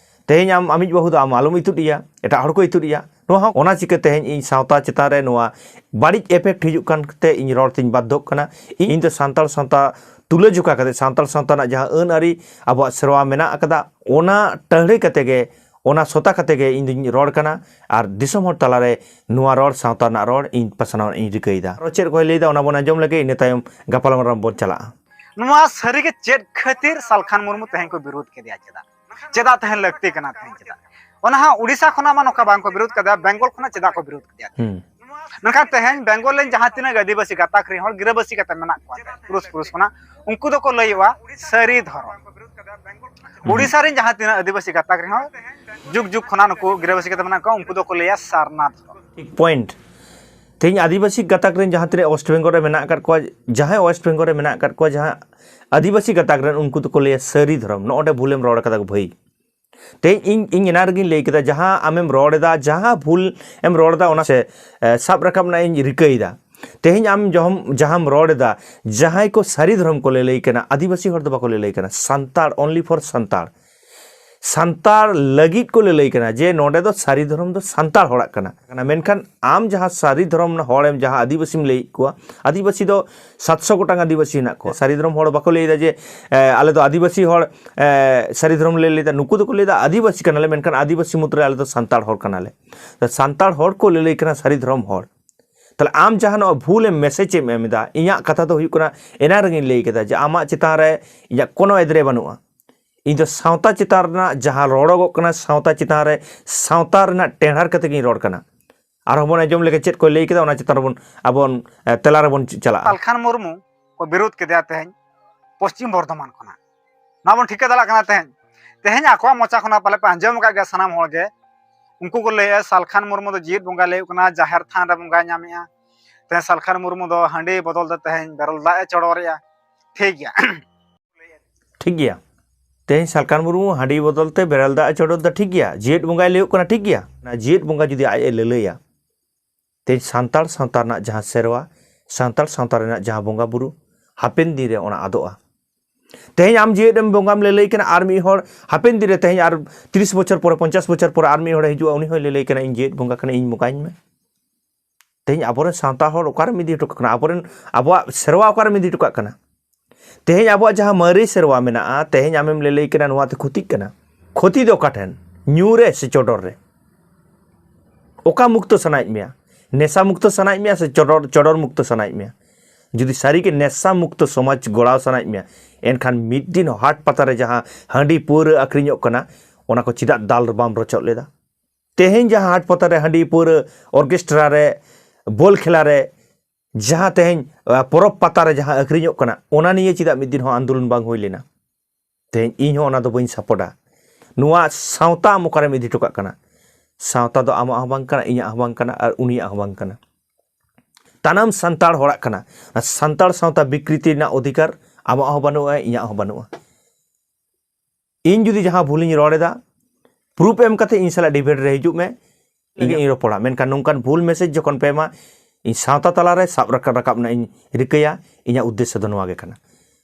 ᱛᱮᱦᱮᱧ ᱟᱢ ᱟᱢᱤᱡ ᱵᱟᱹᱦᱩ ᱫᱚ ᱟᱢ ᱟᱞᱚᱢ ᱤᱛᱩᱫ ᱮᱭᱟ, ᱮᱴᱟᱜ ᱦᱚᱲ ᱠᱚ ᱤᱛᱩᱫ ᱮᱭᱟ᱾ ᱱᱚᱣᱟ ᱦᱚᱸ ᱚᱱᱟ ᱪᱤᱠᱟᱹ ᱛᱮᱦᱮᱧ ᱤᱧ ᱥᱟᱶᱛᱟ ᱪᱮᱛᱟᱱ ᱨᱮ ᱱᱚᱣᱟ ᱵᱟᱹᱲᱤᱡ ᱮᱯᱷᱮᱠᱴ ᱦᱤᱡᱩᱜ ᱠᱟᱱ ᱛᱮ ᱤᱧ ᱨᱚᱲ ᱛᱤᱧ ᱵᱟᱫᱽᱫᱷᱚᱜ ᱠᱟᱱᱟ᱾ ᱤᱧ ᱫᱚ ᱥᱟᱱᱛᱟᱲ ᱥᱟᱶᱛᱟ ᱛᱩᱞᱟᱹ ᱡᱚᱠᱷᱟ ᱠᱟᱛᱮ ᱥᱟᱱᱛᱟᱲ ᱥᱟᱶᱛᱟ ᱨᱮᱱᱟᱜ ᱡᱟᱦᱟᱸ ᱟᱹᱱ ᱟᱹᱨᱤ ᱟᱵᱚᱣᱟᱜ ᱥᱮᱨᱣᱟ ᱢᱮᱱᱟᱜ ᱟᱠᱟᱫᱟ, ᱚᱱᱟ ᱴᱟᱺᱰᱤ ᱠᱟᱛᱮ ᱜᱮ, ᱚᱱᱟ ᱥᱚᱛᱟ ᱠᱟᱛᱮ ᱜᱮ ᱤᱧ ᱫᱩᱧ ᱨᱚᱲ ᱠᱟᱱᱟ᱾ ᱟᱨ ᱫᱤᱥᱚᱢ ᱦᱚᱲ ᱛᱟᱞᱟᱨᱮ ᱱᱚᱣᱟ ᱨᱚᱲ ᱥᱟᱶᱛᱟ ᱨᱮᱱᱟᱜ ᱨᱚᱲ ᱤᱧ ᱯᱟᱥᱱᱟᱣ ᱤᱧ ᱨᱤᱠᱟᱹᱭᱮᱫᱟ᱾ ᱟᱨᱚ ᱪᱮᱫ ᱠᱚᱭ ᱞᱟᱹᱭᱫᱟ ᱚᱱᱟ ᱵᱚᱱ ᱟᱸᱡᱚᱢ ᱞᱮᱜᱮ, ᱤᱱᱟᱹ ᱛᱟᱭᱚᱢ ᱜᱟᱯᱟᱞᱢᱟᱨᱟᱣ ᱵᱚᱱ ᱪᱟᱞᱟᱜᱼᱟ᱾ ᱱᱚᱣᱟ ᱥᱟᱹᱨᱤᱜᱮ ᱪᱮᱫ ᱠᱷᱟᱹᱛᱤᱨ ᱥᱟᱞᱠᱷᱟᱱ ᱢᱩᱨᱢᱩ ᱛᱮᱦᱮᱧ ᱠᱚ ᱵᱤᱨᱳᱫ ᱠᱮᱫᱮᱭᱟ? ᱪᱮᱫᱟᱜ? ᱪᱮᱫᱟᱜ ᱛᱟᱦᱮᱱ ᱞᱟᱹᱠᱛᱤ ᱠᱟᱱᱟ ᱛᱮᱦᱮᱧ? ᱪᱮᱫᱟᱜ? ᱚᱱᱟ ᱦᱚᱸ ᱩᱰᱤᱥᱟ ᱠᱷᱚᱱᱟᱜ ᱢᱟ ᱱᱚᱝᱠᱟ ᱵᱟᱝ ᱠᱚ ᱵᱤᱨᱳᱫ ᱠᱮᱫᱮᱭᱟ, ᱵᱮᱝᱜᱚᱞ ᱠᱷᱚᱱᱟᱜ ᱪᱮᱫᱟᱜ ᱠᱚ ᱵᱤᱨᱳᱫ ᱠᱮᱫᱮᱭᱟ? ᱦᱩᱸ᱾ ᱢᱮᱱᱠᱷᱟᱱ ᱛᱮᱦᱮᱧ ᱵᱮᱝᱜᱚᱞ ᱨᱮᱱ ᱡᱟᱦᱟᱸ ᱛᱤᱱᱟᱹᱜ ᱟᱹᱫᱤᱵᱟᱹᱥᱤ ᱜᱟᱛᱟᱠ ᱨᱮᱱ ᱦᱚᱲ, ᱜᱤᱨᱟᱹᱵᱟᱹᱥᱤ ᱠᱟᱛᱮ ᱢᱮᱱᱟᱜ ᱠᱚᱣᱟ, ᱯᱩᱨᱩᱥ ᱯᱩᱨᱩᱥ ᱠᱷᱚᱱᱟᱜ, ᱩᱱᱠᱩ ᱫᱚᱠᱚ ᱞᱟᱹᱭᱚᱜᱼᱟ ᱥᱟᱹᱨᱤ ᱫᱷᱚᱨᱚᱢ᱾ ᱦᱩᱸ᱾ ᱩᱰᱤᱥᱟ ᱨᱮᱱ ᱡᱟᱦᱟᱸ ᱛᱤᱱᱟᱹᱜ ᱟᱹᱫᱤᱵᱟᱹᱥᱤ ᱜᱟᱛᱟᱠ ᱨᱮᱱ ᱦᱚᱲ ᱡᱩᱜᱽ ᱡᱩᱜᱽ ᱠᱷᱚᱱᱟᱜ ᱱᱩᱠᱩ ᱜᱤᱨᱟᱹᱵᱟᱹᱥᱤ ᱠᱟᱛᱮ ᱢᱮᱱᱟᱜ ᱠᱚᱣᱟ, ᱩᱱᱠᱩ ᱫᱚᱠᱚ ᱞᱟᱹᱭᱟ ᱥᱟᱨᱱᱟ ᱫᱷᱚᱨᱚᱢ᱾ ᱴᱷᱤᱠ ᱯᱚᱭᱮᱱᱴ᱾ ᱛᱮᱦᱮᱧ ᱟᱹᱫᱤᱵᱟᱹᱥᱤ ᱜᱟᱛᱟᱠ ᱨᱮᱱ ᱡᱟᱦᱟᱸ ᱛᱤᱱᱟᱹᱜ ᱳᱭᱮᱥᱴ ᱵᱮᱝᱜᱚᱞ ᱨᱮ ᱢᱮᱱᱟᱜ ᱟᱠᱟᱫ ᱠᱚᱣᱟ, ᱡᱟᱦᱟᱸᱭ ᱳᱭᱮᱥᱴ ᱵᱮᱝᱜᱚᱞ ᱨᱮ ᱢᱮᱱᱟᱜ ᱟᱠᱟᱫ ᱠᱚᱣᱟ, ᱡᱟᱦᱟᱸ ᱟᱹᱫᱤᱵᱟᱹᱥᱤ ᱜᱟᱛᱟᱠ ᱨᱮᱱ, ᱩᱱᱠᱩ ᱫᱚᱠᱚ ᱞᱟᱹᱭᱟ ᱥᱟᱹᱨᱤ ᱫᱷᱚᱨᱚᱢ᱾ ᱱᱚᱜᱼᱚ ᱱᱚᱰᱮ ᱵᱷᱩᱞᱮᱢ ᱨᱚᱲ ᱠᱟᱫᱟ ᱜᱚ ᱵᱷᱟᱹᱭ᱾ ᱛᱮᱦᱮᱧ ᱤᱧ, ᱤᱧ ᱮᱱᱟ ᱨᱮᱜᱤᱧ ᱞᱟᱹᱭ ᱠᱮᱫᱟ, ᱡᱟᱦᱟᱸ ᱟᱢᱮᱢ ᱨᱚᱲ ᱮᱫᱟ, ᱡᱟᱦᱟᱸ ᱵᱷᱩᱞ ᱮᱢ ᱨᱚᱲ ᱮᱫᱟ, ᱚᱱᱟ ᱥᱮ, ᱮ, ᱥᱟᱵ ᱨᱟᱠᱟᱵ ᱨᱮᱱᱟᱜ ᱤᱧ ᱨᱤᱠᱟᱹᱭᱮᱫᱟ᱾ ᱛᱮᱦᱮᱧ ᱟᱢ ᱡᱚᱦᱚᱢ ᱡᱟᱦᱟᱸᱢ ᱨᱚᱲ ᱮᱫᱟ, ᱡᱟᱦᱟᱸᱭ ᱠᱚ ᱥᱟᱹᱨᱤ ᱫᱷᱚᱨᱚᱢ ᱠᱚ ᱞᱟᱹᱞᱟᱹᱭ ᱠᱟᱱᱟ, ᱟᱹᱫᱤᱵᱟᱹᱥᱤ ᱦᱚᱲ ᱫᱚ ᱵᱟᱠᱚ ᱞᱟᱹᱞᱟᱹᱭ ᱠᱟᱱᱟ, ᱥᱟᱱᱛᱟᱲ, only for ᱥᱟᱱᱛᱟᱲ᱾ ᱥᱟᱱᱛᱟᱲ ᱞᱟᱹᱜᱤᱫ ᱠᱚ ᱞᱟᱹᱞᱟᱹᱭ ᱠᱟᱱᱟ ᱡᱮ ᱱᱚᱰᱮ ᱫᱚ ᱥᱟᱹᱨᱤ ᱫᱷᱚᱨᱚᱢ ᱫᱚ ᱥᱟᱱᱛᱟᱲ ᱦᱚᱲᱟᱜ ᱠᱟᱱᱟ᱾ ᱢᱮᱱᱠᱷᱟᱱ ᱟᱢ ᱡᱟᱦᱟᱸ ᱥᱟᱹᱨᱤ ᱫᱷᱚᱨᱚᱢ ᱦᱚᱲᱮᱢ, ᱡᱟᱦᱟᱸ ᱟᱹᱫᱤᱵᱟᱹᱥᱤᱢ ᱞᱟᱹᱭᱮᱫ ᱠᱚᱣᱟ, ᱟᱹᱫᱤᱵᱟᱹᱥᱤ ᱫᱚ ᱥᱟᱛᱥᱚ ᱜᱚᱴᱟᱝ ᱟᱹᱫᱤᱵᱟᱹᱥᱤ ᱦᱮᱱᱟᱜ ᱠᱚᱣᱟ᱾ ᱥᱟᱹᱨᱤ ᱫᱷᱚᱨᱚᱢ ᱦᱚᱲ ᱵᱟᱠᱚ ᱞᱟᱹᱭᱫᱟ ᱡᱮ, ᱮ, ᱟᱞᱮ ᱫᱚ ᱟᱹᱫᱤᱵᱟᱹᱥᱤ ᱦᱚᱲ, ᱮ, ᱥᱟᱹᱨᱤ ᱫᱷᱚᱨᱚᱢ ᱞᱮ ᱞᱟᱹᱭᱫᱟ᱾ ᱱᱩᱠᱩ ᱫᱚᱠᱚ ᱞᱟᱹᱭᱫᱟ ᱟᱹᱫᱤᱵᱟᱹᱥᱤ ᱠᱟᱱᱟᱞᱮ, ᱢᱮᱱᱠᱷᱟᱱ ᱟᱹᱫᱤᱵᱟᱹᱥᱤ ᱢᱩᱫᱽᱨᱮ ᱟᱞᱮ ᱫᱚ ᱥᱟᱱᱛᱟᱲ ᱦᱚᱲ ᱠᱟᱱᱟᱞᱮ᱾ ᱥᱟᱱᱛᱟᱲ ᱦᱚᱲ ᱠᱚ ᱞᱟᱹᱞᱟᱹᱭ ᱠᱟᱱᱟ ᱥᱟᱹᱨᱤ ᱫᱷᱚᱨᱚᱢ ᱦᱚᱲ᱾ ᱛᱟᱦᱞᱮ ᱟᱢ ᱡᱟᱦᱟᱸ ᱱᱚᱣᱟ ᱵᱷᱩᱞ ᱮᱢ ᱢᱮᱥᱮᱡᱽ ᱮᱢ ᱮᱢ ᱮᱫᱟ, ᱤᱧᱟᱹᱜ ᱠᱟᱛᱷᱟ ᱫᱚ ᱦᱩᱭᱩᱜ ᱠᱟᱱᱟ, ᱮᱱᱟᱝ ᱨᱮᱜᱮᱧ ᱞᱟᱹᱭ ᱠᱮᱫᱟ ᱡᱮ ᱟᱢᱟᱜ ᱪᱮᱛᱟᱱ ᱨᱮ ᱤᱧᱟᱹᱜ ᱠᱳᱱᱳ ᱮᱫᱽᱨᱮ ᱵᱟᱹᱱᱩᱜᱼᱟ᱾ ᱤᱧ ᱫᱚ ᱥᱟᱶᱛᱟ ᱪᱮᱛᱟᱱ ᱨᱮᱱᱟᱜ ᱡᱟᱦᱟᱸ ᱨᱚᱲᱚᱜᱚᱜ ᱠᱟᱱᱟ, ᱥᱟᱶᱛᱟ ᱪᱮᱛᱟᱱ ᱨᱮ, ᱥᱟᱶᱛᱟ ᱨᱮᱱᱟᱜ ᱴᱮᱸᱦᱟᱨ ᱠᱟᱛᱮ ᱜᱤᱧ ᱨᱚᱲ ᱠᱟᱱᱟ᱾ ᱟᱨᱦᱚᱸ ᱵᱚᱱ ᱟᱸᱡᱚᱢ ᱞᱮᱜᱮ ᱪᱮᱫ ᱠᱚᱭ ᱞᱟᱹᱭ ᱠᱮᱫᱟ, ᱚᱱᱟ ᱪᱮᱛᱟᱱ ᱨᱮᱵᱚᱱ ᱟᱵᱚ ᱵᱚᱱ, ᱮ, ᱛᱮᱞᱟ ᱨᱮᱵᱚᱱ ᱪ-, ᱪᱟᱞᱟᱜᱼᱟ᱾ ᱥᱟᱞᱠᱷᱟᱱ ᱢᱩᱨᱢᱩ ᱠᱚ ᱵᱤᱨᱳᱫ ᱠᱮᱫᱮᱭᱟ ᱛᱮᱦᱮᱧ ᱯᱚᱥᱪᱤᱢ ᱵᱚᱨᱫᱷᱚᱢᱟᱱ ᱠᱷᱚᱱᱟᱜ᱾ ᱱᱚᱣᱟ ᱵᱚᱱ ᱴᱷᱤᱠᱟᱹ ᱫᱟᱲᱮᱭᱟᱜ ᱠᱟᱱᱟ ᱛᱮᱦᱮᱧ, ᱛᱮᱦᱮᱧ ᱟᱠᱚᱣᱟᱜ ᱢᱚᱪᱟ ᱠᱷᱚᱱᱟᱜ ᱯᱟᱞᱮ ᱯᱮ ᱟᱸᱡᱚᱢ ᱟᱠᱟᱫ ᱜᱮᱭᱟ ᱥᱟᱱᱟᱢ ᱦᱚᱲ ᱜᱮ, ᱩᱱᱠᱩ ᱠᱚ ᱞᱟᱹᱭᱮᱫᱼᱟ ᱥᱟᱞᱠᱷᱟᱱ ᱢᱩᱨᱢᱩ ᱫᱚ ᱡᱮᱣᱮᱫ ᱵᱚᱸᱜᱟ ᱞᱟᱹᱭ ᱦᱩᱭᱩᱜ ᱠᱟᱱᱟ, ᱡᱟᱦᱮᱨ ᱛᱷᱟᱱ ᱨᱮ ᱵᱚᱸᱜᱟᱭ ᱧᱟᱢᱮᱜᱼᱟ᱾ ᱛᱮᱦᱮᱧ ᱥᱟᱞᱠᱷᱟᱱ ᱢᱩᱨᱢᱩ ᱫᱚ ᱦᱟᱺᱰᱤ ᱵᱚᱫᱚᱞ ᱛᱮ ᱛᱮᱦᱮᱧ ᱵᱮᱨᱮᱞ ᱫᱟᱜ ᱮ ᱪᱚᱰᱚᱨᱮᱜᱼᱟ᱾ ᱴᱷᱤᱠ ᱜᱮᱭᱟ᱾ ᱴᱷᱤᱠ ᱜᱮᱭᱟ᱾ ᱛᱮᱦᱮᱧ ᱥᱟᱞᱠᱷᱟᱱ ᱢᱩᱨᱢᱩ ᱦᱟᱺᱰᱤ ᱵᱚᱫᱚᱞ ᱛᱮ ᱵᱮᱨᱮᱞ ᱫᱟᱜ ᱮ ᱪᱚᱰᱚᱨ ᱫᱟ, ᱴᱷᱤᱠ ᱜᱮᱭᱟ᱾ ᱡᱮᱣᱮᱫ ᱵᱚᱸᱜᱟᱭ ᱞᱟᱹᱭᱚᱜ ᱠᱟᱱᱟ, ᱴᱷᱤᱠ ᱜᱮᱭᱟ᱾ ᱚᱱᱟ ᱡᱮᱣᱮᱫ ᱵᱚᱸᱜᱟ ᱡᱩᱫᱤ ᱟᱡ ᱮ ᱞᱟᱹᱞᱟᱹᱭᱟ, ᱛᱮᱦᱮᱧ ᱥᱟᱱᱛᱟᱲ ᱥᱟᱶᱛᱟ ᱨᱮᱱᱟᱜ ᱡᱟᱦᱟᱸ ᱥᱮᱨᱣᱟ, ᱥᱟᱱᱛᱟᱲ ᱥᱟᱶᱛᱟ ᱨᱮᱱᱟᱜ ᱡᱟᱦᱟᱸ ᱵᱚᱸᱜᱟ ᱵᱩᱨᱩ, ᱦᱟᱯᱮᱱ ᱫᱤᱱ ᱨᱮ ᱚᱱᱟ ᱟᱫᱚᱜᱼᱟ᱾ ᱛᱮᱦᱮᱧ ᱟᱢ ᱡᱮᱣᱮᱫ ᱮᱢ ᱵᱚᱸᱜᱟᱢ ᱞᱟᱹᱞᱟᱹᱭ ᱠᱟᱱᱟ, ᱟᱨ ᱢᱤᱫ ᱦᱚᱲ ᱦᱟᱯᱮᱱ ᱫᱤᱱ ᱨᱮ, ᱛᱮᱦᱮᱧ ᱟᱨ ᱛᱤᱨᱤᱥ ᱵᱚᱪᱷᱚᱨ ᱯᱚᱨᱮ, ᱯᱚᱧᱪᱟᱥ ᱵᱚᱪᱷᱚᱨ ᱯᱚᱨᱮ ᱟᱨ ᱢᱤᱫ ᱦᱚᱲᱮ ᱦᱤᱡᱩᱜᱼᱟ, ᱩᱱᱤ ᱦᱚᱸᱭ ᱞᱟᱹᱞᱟᱹᱭ ᱠᱟᱱᱟ, "ᱤᱧ ᱡᱮᱣᱮᱫ ᱵᱚᱸᱜᱟ ᱠᱟᱱᱟ, ᱤᱧ ᱵᱚᱸᱜᱟᱧ ᱢᱮ᱾" ᱛᱮᱦᱮᱧ ᱟᱵᱚᱨᱮᱱ ᱥᱟᱶᱛᱟ ᱦᱚᱲ ᱚᱠᱟᱨᱮᱢ ᱤᱫᱤ ᱦᱚᱴᱚ ᱠᱟᱜ ᱠᱟᱱᱟ? ᱟᱵᱚᱨᱮᱱ, ᱟᱵᱚᱣᱟᱜ ᱥᱮᱨᱣᱟ ᱚᱠᱟᱨᱮᱢ ᱤᱫᱤ ᱦᱚᱴᱚ ᱠᱟᱜ ᱠᱟᱱᱟ? ᱛᱮᱦᱮᱧ ᱟᱵᱚᱣᱟᱜ ᱡᱟᱦᱟᱸ ᱢᱟᱨᱮ ᱥᱮᱨᱣᱟ ᱢᱮᱱᱟᱜᱼᱟ, ᱛᱮᱦᱮᱧ ᱟᱢᱮᱢ ᱞᱟᱹᱞᱟᱹᱭ ᱠᱟᱱᱟ ᱱᱚᱣᱟ ᱛᱮ ᱠᱷᱚᱛᱤᱜ ᱠᱟᱱᱟ᱾ ᱠᱷᱚᱛᱤ ᱫᱚ ᱚᱠᱟ ᱴᱷᱮᱱ? ᱧᱩ ᱨᱮ ᱥᱮ ᱪᱚᱰᱚᱨ ᱨᱮ? ᱚᱠᱟ ᱢᱩᱠᱛᱚ ᱥᱟᱱᱟᱭᱮᱫ ᱢᱮᱭᱟ? ᱱᱮᱥᱟ ᱢᱩᱠᱛᱚ ᱥᱟᱱᱟᱭᱮᱫ ᱢᱮᱭᱟ ᱥᱮ ᱪᱚᱰᱚᱨ, ᱪᱚᱰᱚᱨ ᱢᱩᱠᱛᱚ ᱥᱟᱱᱟᱭᱮᱫ ᱢᱮᱭᱟ? ᱡᱩᱫᱤ ᱥᱟᱹᱨᱤᱜᱮ ᱱᱮᱥᱟ ᱢᱩᱠᱛᱚ ᱥᱚᱢᱟᱡᱽ ᱜᱚᱲᱟᱣ ᱥᱟᱱᱟᱭᱮᱫ ᱢᱮᱭᱟ, ᱮᱱᱠᱷᱟᱱ ᱢᱤᱫ ᱫᱤᱱ ᱦᱟᱴ ᱯᱟᱛᱟ ᱨᱮ ᱡᱟᱦᱟᱸ ᱦᱟᱺᱰᱤ ᱯᱟᱹᱣᱨᱟᱹ ᱟᱹᱠᱷᱨᱤᱧᱚᱜ ᱠᱟᱱᱟ, ᱚᱱᱟ ᱠᱚ ᱪᱮᱫᱟᱜ ᱫᱟᱞ ᱵᱟᱢ ᱨᱚᱪᱚᱜ ᱞᱮᱫᱟ? ᱛᱮᱦᱮᱧ ᱡᱟᱦᱟᱸ ᱦᱟᱴ ᱯᱟᱛᱟ ᱨᱮ ᱦᱟᱺᱰᱤ ᱯᱟᱹᱣᱨᱟᱹ, ᱚᱨᱠᱮᱥᱴᱨᱟ ᱨᱮ, ᱵᱚᱞ ᱠᱷᱮᱞᱟ ᱨᱮ, ᱡᱟᱦᱟᱸ ᱛᱮᱦᱮᱧ, ᱟ, ᱯᱚᱨᱚᱵᱽ ᱯᱟᱛᱟ ᱨᱮ ᱡᱟᱦᱟᱸ ᱟᱹᱠᱷᱨᱤᱧᱚᱜ ᱠᱟᱱᱟ, ᱚᱱᱟ ᱱᱤᱭᱮ ᱪᱮᱫᱟᱜ ᱢᱤᱫ ᱫᱤᱱ ᱦᱚᱸ ᱟᱱᱫᱳᱞᱚᱱ ᱵᱟᱝ ᱦᱩᱭ ᱞᱮᱱᱟ? ᱛᱮᱦᱮᱧ ᱤᱧ ᱦᱚᱸ ᱚᱱᱟ ᱫᱚ ᱵᱟᱹᱧ ᱥᱟᱯᱳᱨᱴᱟ᱾ ᱱᱚᱣᱟ ᱥᱟᱶᱛᱟ ᱟᱢ ᱚᱠᱟᱨᱮᱢ ᱤᱫᱤ ᱦᱚᱴᱚ ᱠᱟᱜ ᱠᱟᱱᱟ? ᱥᱟᱶᱛᱟ ᱫᱚ ᱟᱢᱟᱜ ᱦᱚᱸ ᱵᱟᱝ ᱠᱟᱱᱟ, ᱤᱧᱟᱹᱜ ᱦᱚᱸ ᱵᱟᱝ ᱠᱟᱱᱟ, ᱟᱨ ᱩᱱᱤᱭᱟᱜ ᱦᱚᱸ ᱵᱟᱝ ᱠᱟᱱᱟ᱾ ᱛᱟᱱᱟᱢ ᱥᱟᱱᱛᱟᱲ ᱦᱚᱲᱟᱜ ᱠᱟᱱᱟ᱾ ᱚᱱᱟ ᱥᱟᱱᱛᱟᱲ ᱥᱟᱶᱛᱟ ᱵᱤᱠᱨᱤᱛᱤ ᱨᱮᱱᱟᱜ ᱚᱫᱷᱤᱠᱟᱨ ᱟᱢᱟᱜ ᱦᱚᱸ ᱵᱟᱹᱱᱩᱜᱼᱟ, ᱤᱧᱟᱹᱜ ᱦᱚᱸ ᱵᱟᱹᱱᱩᱜᱼᱟ᱾ ᱤᱧ ᱡᱩᱫᱤ ᱡᱟᱦᱟᱸ ᱵᱷᱩᱞᱤᱧ ᱨᱚᱲ ᱮᱫᱟ, ᱯᱨᱩᱯᱷ ᱮᱢ ᱠᱟᱛᱮ ᱤᱧ ᱥᱟᱞᱟᱜ ᱰᱤᱵᱮᱴ ᱨᱮ ᱦᱤᱡᱩᱜ ᱢᱮ, ᱤᱧ ᱤᱧ ᱨᱚᱯᱚᱲᱟ᱾ ᱢᱮᱱᱠᱷᱟᱱ ᱱᱚᱝᱠᱟᱱ ᱵᱷᱩᱞ ᱢᱮᱥᱮᱡᱽ ᱡᱚᱠᱷᱚᱱ ᱯᱮ ᱮᱢᱟ, ᱤᱧ ᱥᱟᱶᱛᱟ ᱛᱟᱞᱟᱨᱮ ᱥᱟᱵ ᱨᱟᱠᱟᱵ ᱨᱟᱠᱟᱵ ᱨᱮᱱᱟᱜ ᱤᱧ ᱨᱤᱠᱟᱹᱭᱟ᱾ ᱤᱧᱟᱹᱜ ᱩᱫᱽᱫᱮᱥᱥᱚ ᱫᱚ ᱱᱚᱣᱟ ᱜᱮ ᱠᱟᱱᱟ᱾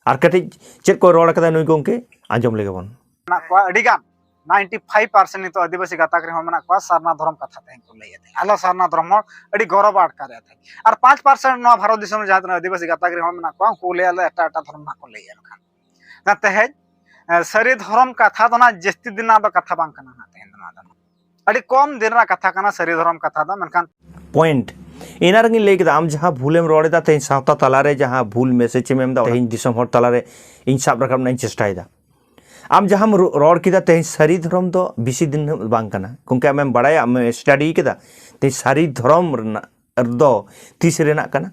ᱟᱨ ᱠᱟᱹᱴᱤᱡ ᱪᱮᱫ ᱠᱚ ᱨᱚᱲ ᱠᱟᱫᱟ ᱱᱩᱭ ᱜᱚᱢᱠᱮ, ᱟᱸᱡᱚᱢ ᱞᱮᱜᱮ ᱵᱚᱱ᱾ ᱢᱮᱱᱟᱜ ᱠᱚᱣᱟ ᱟᱹᱰᱤ ᱜᱟᱱ, ᱱᱟᱭᱤᱱᱴᱤ ᱯᱷᱟᱭᱤᱵᱷ ᱯᱟᱨᱥᱮᱱᱴ ᱱᱤᱛᱚᱜ ᱟᱹᱫᱤᱵᱟᱹᱥᱤ ᱜᱟᱛᱟᱠ ᱨᱮᱱ ᱦᱚᱲ ᱢᱮᱱᱟᱜ ᱠᱚᱣᱟ ᱥᱟᱨᱱᱟ ᱫᱷᱚᱨᱚᱢ ᱠᱟᱛᱷᱟ ᱛᱮᱦᱮᱧ ᱠᱚ ᱞᱟᱹᱭᱮᱫ ᱛᱟᱦᱮᱸᱫ᱾ ᱟᱞᱮ ᱥᱟᱨᱱᱟ ᱫᱷᱚᱨᱚᱢ ᱦᱚᱲ ᱟᱹᱰᱤ ᱜᱚᱨᱚᱵᱽ ᱟᱴᱠᱟᱨᱮᱫ ᱛᱟᱦᱮᱸᱫ᱾ ᱟᱨ ᱯᱟᱸᱪ ᱯᱟᱨᱥᱮᱱᱴ ᱱᱚᱣᱟ ᱵᱷᱟᱨᱚᱛ ᱫᱤᱥᱚᱢ ᱨᱮ ᱡᱟᱦᱟᱸ ᱛᱤᱱᱟᱹᱜ ᱟᱹᱫᱤᱵᱟᱹᱥᱤ ᱜᱟᱛᱟᱠ ᱨᱮᱱ ᱦᱚᱲ ᱢᱮᱱᱟᱜ ᱠᱚᱣᱟ, ᱩᱱᱠᱩ ᱠᱚ ᱞᱟᱹᱭᱟ ᱟᱞᱮ ᱮᱴᱟᱜ ᱮᱴᱟᱜ ᱫᱷᱚᱨᱚᱢ ᱨᱮᱱᱟᱜ ᱠᱚ ᱞᱟᱹᱭᱮᱫ ᱠᱷᱟᱱ᱾ ᱛᱮᱦᱮᱧ ᱥᱟᱹᱨᱤ ᱫᱷᱚᱨᱚᱢ ᱠᱟᱛᱷᱟ ᱫᱚ ᱱᱟᱜ ᱡᱟᱹᱥᱛᱤ ᱫᱤᱱ ᱨᱮᱱᱟᱜ ᱫᱚ ᱠᱟᱛᱷᱟ ᱵᱟᱝ ᱠᱟᱱᱟ ᱱᱟᱜ ᱛᱮᱦᱮᱧ ᱫᱚ᱾ ᱱᱚᱣᱟ ᱫᱚ ᱟᱹᱰᱤ ᱠᱚᱢ ᱫᱤᱱ ᱨᱮᱱᱟᱜ ᱠᱟᱛᱷᱟ ᱠᱟᱱᱟ ᱥᱟᱹᱨᱤ ᱫᱷᱚᱨᱚᱢ ᱠᱟᱛᱷᱟ ᱫᱚ, ᱢᱮᱱᱠᱷᱟᱱ ᱯᱚᱭᱮᱱᱴ, ᱮᱱᱟ ᱨᱮᱜᱤᱧ ᱞᱟᱹᱭ ᱠᱮᱫᱟ, ᱟᱢ ᱡᱟᱦᱟᱸ ᱵᱷᱩᱞᱮᱢ ᱨᱚᱲ ᱮᱫᱟ, ᱛᱮᱦᱮᱧ ᱥᱟᱶᱛᱟ ᱛᱟᱞᱟᱨᱮ ᱡᱟᱦᱟᱸ ᱵᱷᱩᱞ ᱢᱮᱥᱮᱡᱽ ᱮᱢ ᱮᱢ ᱮᱫᱟ, ᱛᱮᱦᱮᱧ ᱫᱤᱥᱚᱢ ᱦᱚᱲ ᱛᱟᱞᱟᱨᱮ ᱤᱧ ᱥᱟᱵ ᱨᱟᱠᱟᱵ ᱨᱮᱱᱟᱜ ᱤᱧ ᱪᱮᱥᱴᱟᱭᱮᱫᱟ᱾ ᱟᱢ ᱡᱟᱦᱟᱸᱢ ᱨᱚ-, ᱨᱚᱲ ᱠᱮᱫᱟ, ᱛᱮᱦᱮᱧ ᱥᱟᱹᱨᱤ ᱫᱷᱚᱨᱚᱢ ᱫᱚ ᱵᱮᱥᱤ ᱫᱤᱱ ᱵᱟᱝ ᱠᱟᱱᱟ᱾ ᱜᱚᱢᱠᱮ, ᱟᱢᱮᱢ ᱵᱟᱲᱟᱭᱟ, ᱟᱢᱮᱢ ᱥᱴᱟᱰᱤ ᱠᱮᱫᱟ, ᱛᱮᱦᱮᱧ ᱥᱟᱹᱨᱤ ᱫᱷᱚᱨᱚᱢ ᱨᱮᱱᱟᱜ ᱫᱚ ᱛᱤᱥ ᱨᱮᱱᱟᱜ ᱠᱟᱱᱟ?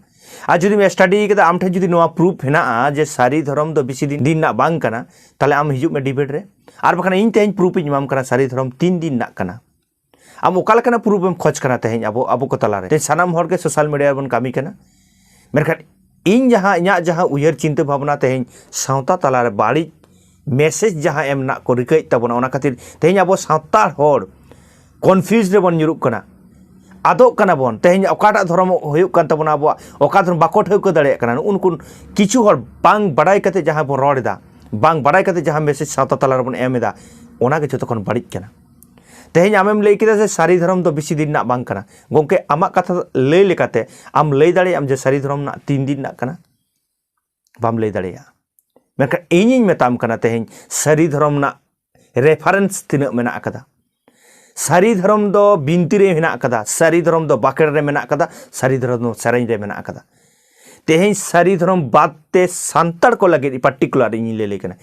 ᱟᱨ ᱡᱩᱫᱤᱢ ᱥᱴᱟᱰᱤ ᱠᱮᱫᱟ, ᱟᱢ ᱴᱷᱮᱱ ᱡᱩᱫᱤ ᱱᱚᱣᱟ ᱯᱨᱩᱯ ᱦᱮᱱᱟᱜᱼᱟ ᱡᱮ ᱥᱟᱹᱨᱤ ᱫᱷᱚᱨᱚᱢ ᱫᱚ ᱵᱮᱥᱤ ᱫᱤᱱ, ᱫᱤᱱ ᱨᱮᱱᱟᱜ ᱵᱟᱝ ᱠᱟᱱᱟ, ᱛᱟᱦᱞᱮ ᱟᱢ ᱦᱤᱡᱩᱜ ᱢᱮ ᱰᱤᱵᱮᱴ ᱨᱮ᱾ ᱟᱨ ᱵᱟᱠᱷᱟᱱ ᱤᱧ ᱛᱮᱦᱮᱧ ᱯᱨᱩᱯ ᱤᱧ ᱮᱢᱟᱢ ᱠᱟᱱᱟ ᱥᱟᱹᱨᱤ ᱫᱷᱚᱨᱚᱢ ᱛᱤᱱ ᱫᱤᱱ ᱨᱮᱱᱟᱜ ᱠᱟᱱᱟ᱾ ᱟᱢ ᱚᱠᱟ ᱞᱮᱠᱟᱱᱟᱜ ᱯᱨᱩᱯ ᱮᱢ ᱠᱷᱚᱡᱽ ᱠᱟᱱᱟ ᱛᱮᱦᱮᱧ ᱟᱵᱚ, ᱟᱵᱚ ᱠᱚ ᱛᱟᱞᱟᱨᱮ? ᱛᱮᱦᱮᱧ ᱥᱟᱱᱟᱢ ᱦᱚᱲ ᱜᱮ ᱥᱳᱥᱟᱞ ᱢᱤᱰᱤᱭᱟ ᱨᱮᱵᱚᱱ ᱠᱟᱹᱢᱤ ᱠᱟᱱᱟ, ᱢᱮᱱᱠᱷᱟᱱ ᱤᱧ ᱡᱟᱦᱟᱸ, ᱤᱧᱟᱹᱜ ᱡᱟᱦᱟᱸ ᱩᱭᱦᱟᱹᱨ ᱪᱤᱱᱛᱟᱹ ᱵᱷᱟᱵᱽᱱᱟ ᱛᱮᱦᱮᱧ ᱥᱟᱶᱛᱟ ᱛᱟᱞᱟᱨᱮ ᱵᱟᱹᱲᱤᱡ ᱢᱮᱥᱮᱡᱽ ᱡᱟᱦᱟᱸ ᱮᱢ ᱨᱮᱱᱟᱜ ᱠᱚ ᱨᱤᱠᱟᱹᱭᱮᱫ ᱛᱟᱵᱚᱱᱟ, ᱚᱱᱟ ᱠᱷᱟᱹᱛᱤᱨ ᱛᱮᱦᱮᱧ ᱟᱵᱚ ᱥᱟᱱᱛᱟᱲ ᱦᱚᱲ ᱠᱚᱱᱯᱷᱤᱭᱩᱡᱽ ᱨᱮᱵᱚᱱ ᱧᱩᱨᱩᱜ ᱠᱟᱱᱟ, ᱟᱫᱚᱜ ᱠᱟᱱᱟ ᱵᱚᱱ᱾ ᱛᱮᱦᱮᱧ ᱚᱠᱟᱴᱟᱜ ᱫᱷᱚᱨᱚᱢ ᱦᱩᱭᱩᱜ ᱠᱟᱱ ᱛᱟᱵᱚᱱᱟ, ᱟᱵᱚᱣᱟᱜ ᱚᱠᱟ ᱫᱷᱚᱨᱚᱢ ᱵᱟᱠᱚ ᱴᱷᱟᱹᱣᱠᱟᱹ ᱫᱟᱲᱮᱭᱟᱜ ᱠᱟᱱᱟ᱾ ᱱᱩᱜᱼᱩ ᱱᱩᱠᱩ ᱠᱤᱪᱷᱩ ᱦᱚᱲ ᱵᱟᱝ ᱵᱟᱲᱟᱭ ᱠᱟᱛᱮ ᱡᱟᱦᱟᱸ ᱵᱚᱱ ᱨᱚᱲ ᱮᱫᱟ, ᱵᱟᱝ ᱵᱟᱲᱟᱭ ᱠᱟᱛᱮ ᱡᱟᱦᱟᱸ ᱢᱮᱥᱮᱡᱽ ᱥᱟᱶᱛᱟ ᱛᱟᱞᱟ ᱨᱮᱵᱚᱱ ᱮᱢ ᱮᱫᱟ, ᱚᱱᱟ ᱜᱮ ᱡᱷᱚᱛᱚ ᱠᱷᱚᱱ ᱵᱟᱹᱲᱤᱡ ᱠᱟᱱᱟ᱾ ᱛᱮᱦᱮᱧ ᱟᱢᱮᱢ ᱞᱟᱹᱭ ᱠᱮᱫᱟ ᱡᱮ ᱥᱟᱹᱨᱤ ᱫᱷᱚᱨᱚᱢ ᱫᱚ ᱵᱮᱥᱤ ᱫᱤᱱ ᱨᱮᱱᱟᱜ ᱵᱟᱝ ᱠᱟᱱᱟ᱾ ᱜᱚᱢᱠᱮ, ᱟᱢᱟᱜ ᱠᱟᱛᱷᱟ ᱞᱟᱹᱭ ᱞᱮᱠᱟᱛᱮ ᱟᱢ ᱞᱟᱹᱭ ᱫᱟᱲᱮᱭᱟᱜ ᱟᱢ ᱡᱮ ᱥᱟᱹᱨᱤ ᱫᱷᱚᱨᱚᱢ ᱨᱮᱱᱟᱜ ᱛᱤᱱ ᱫᱤᱱ ᱨᱮᱱᱟᱜ ᱠᱟᱱᱟ? ᱵᱟᱢ ᱞᱟᱹᱭ ᱫᱟᱲᱮᱭᱟᱜᱼᱟ᱾ ᱢᱮᱱᱠᱷᱟᱱ ᱤᱧᱤᱧ ᱢᱮᱛᱟᱢ ᱠᱟᱱᱟ, ᱛᱮᱦᱮᱧ ᱥᱟᱹᱨᱤ ᱫᱷᱚᱨᱚᱢ ᱨᱮᱱᱟᱜ ᱨᱮᱯᱷᱟᱨᱮᱱᱥ ᱛᱤᱱᱟᱹᱜ ᱢᱮᱱᱟᱜ ᱟᱠᱟᱫᱟ? ᱥᱟᱹᱨᱤ ᱫᱷᱚᱨᱚᱢ ᱫᱚ ᱵᱤᱱᱛᱤ ᱨᱮ ᱢᱮᱱᱟᱜ ᱟᱠᱟᱫᱟ, ᱥᱟᱹᱨᱤ ᱫᱷᱚᱨᱚᱢ ᱫᱚ ᱵᱟᱠᱷᱮᱲ ᱨᱮ ᱢᱮᱱᱟᱜ ᱟᱠᱟᱫᱟ, ᱥᱟᱹᱨᱤ ᱫᱷᱚᱨᱚᱢ ᱫᱚ ᱥᱮᱨᱮᱧ ᱨᱮ ᱢᱮᱱᱟᱜ ᱟᱠᱟᱫᱟ᱾ ᱛᱮᱦᱮᱧ ᱥᱟᱹᱨᱤ ᱫᱷᱚᱨᱚᱢ ᱵᱟᱫ ᱛᱮ ᱥᱟᱱᱛᱟᱲ ᱠᱚ ᱞᱟᱹᱜᱤᱫ ᱯᱟᱨᱴᱤᱠᱩᱞᱟᱨ ᱤᱧᱤᱧ ᱞᱟᱹᱭ ᱞᱮ ᱠᱟᱱᱟ,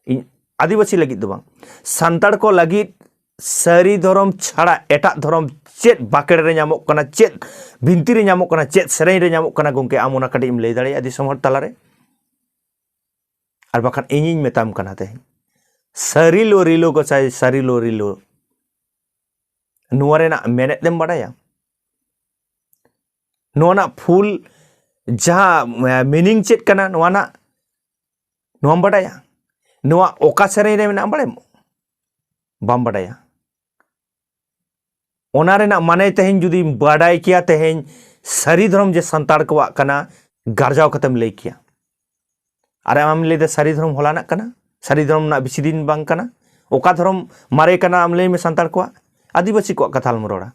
ᱤᱧ ᱟᱹᱫᱤᱵᱟᱹᱥᱤ ᱞᱟᱹᱜᱤᱫ ᱫᱚ ᱵᱟᱝ, ᱥᱟᱱᱛᱟᱲ ᱠᱚ ᱞᱟᱹᱜᱤᱫ ᱥᱟᱹᱨᱤ ᱫᱷᱚᱨᱚᱢ ᱪᱷᱟᱲᱟ ᱮᱴᱟᱜ ᱫᱷᱚᱨᱚᱢ ᱪᱮᱫ ᱵᱟᱠᱷᱮᱲ ᱨᱮ ᱧᱟᱢᱚᱜ ᱠᱟᱱᱟ, ᱪᱮᱫ ᱵᱤᱱᱛᱤ ᱨᱮ ᱧᱟᱢᱚᱜ ᱠᱟᱱᱟ, ᱪᱮᱫ ᱥᱮᱨᱮᱧ ᱨᱮ ᱧᱟᱢᱚᱜ ᱠᱟᱱᱟ, ᱜᱚᱢᱠᱮ, ᱟᱢ ᱚᱱᱟ ᱠᱟᱹᱴᱤᱡ ᱮᱢ ᱞᱟᱹᱭ ᱫᱟᱲᱮᱭᱟᱜᱼᱟ ᱫᱤᱥᱚᱢ ᱦᱚᱲ ᱛᱟᱞᱟᱨᱮ? ᱟᱨ ᱵᱟᱠᱷᱟᱱ ᱤᱧᱤᱧ ᱢᱮᱛᱟᱢ ᱠᱟᱱᱟ ᱛᱮᱦᱮᱧ, ᱥᱟᱹᱨᱤ ᱞᱳ ᱨᱤᱞᱳ ᱜᱚᱸᱥᱟᱭ, ᱥᱟᱹᱨᱤ ᱞᱳ ᱨᱤᱞᱳ, ᱱᱚᱣᱟ ᱨᱮᱱᱟᱜ ᱢᱮᱱᱮᱫ ᱮᱢ ᱵᱟᱰᱟᱭᱟ? ᱱᱚᱣᱟ ᱨᱮᱱᱟᱜ ᱯᱷᱩᱞ ᱡᱟᱦᱟᱸ, ᱮ, ᱢᱤᱱᱤᱝ ᱪᱮᱫ ᱠᱟᱱᱟ ᱱᱚᱣᱟ ᱨᱮᱱᱟᱜ, ᱱᱚᱣᱟᱢ ᱵᱟᱰᱟᱭᱟ? ᱱᱚᱣᱟ ᱚᱠᱟ ᱥᱮᱨᱮᱧ ᱨᱮ ᱢᱮᱱᱟᱜᱼᱟ ᱵᱟᱲᱟᱭᱟᱢ? ᱵᱟᱢ ᱵᱟᱰᱟᱭᱟ᱾ ᱚᱱᱟ ᱨᱮᱱᱟᱜ ᱢᱟᱱᱮ ᱛᱮᱦᱮᱧ ᱡᱩᱫᱤᱢ ᱵᱟᱰᱟᱭ ᱠᱮᱭᱟ, ᱛᱮᱦᱮᱧ ᱥᱟᱹᱨᱤ ᱫᱷᱚᱨᱚᱢ ᱡᱮ ᱥᱟᱱᱛᱟᱲ ᱠᱚᱣᱟᱜ ᱠᱟᱱᱟ, ᱜᱟᱨᱡᱟᱣ ᱠᱟᱛᱮᱢ ᱞᱟᱹᱭ ᱠᱮᱭᱟ᱾ ᱟᱨ ᱟᱢᱮᱢ ᱞᱟᱹᱭᱫᱟ ᱥᱟᱹᱨᱤ ᱫᱷᱚᱨᱚᱢ ᱦᱚᱞᱟᱱᱟᱜ ᱠᱟᱱᱟ, ᱥᱟᱹᱨᱤ ᱫᱷᱚᱨᱚᱢ ᱨᱮᱱᱟᱜ ᱵᱮᱥᱤ ᱫᱤᱱ ᱵᱟᱝ ᱠᱟᱱᱟ᱾ ᱚᱠᱟ ᱫᱷᱚᱨᱚᱢ ᱢᱟᱨᱮ ᱠᱟᱱᱟ ᱟᱢ ᱞᱟᱹᱭ ᱢᱮ ᱥᱟᱱᱛᱟᱲ ᱠᱚᱣᱟᱜ? ᱟᱹᱫᱤᱵᱟᱹᱥᱤ ᱠᱚᱣᱟᱜ ᱠᱟᱛᱷᱟ ᱟᱞᱚᱢ ᱨᱚᱲᱟ᱾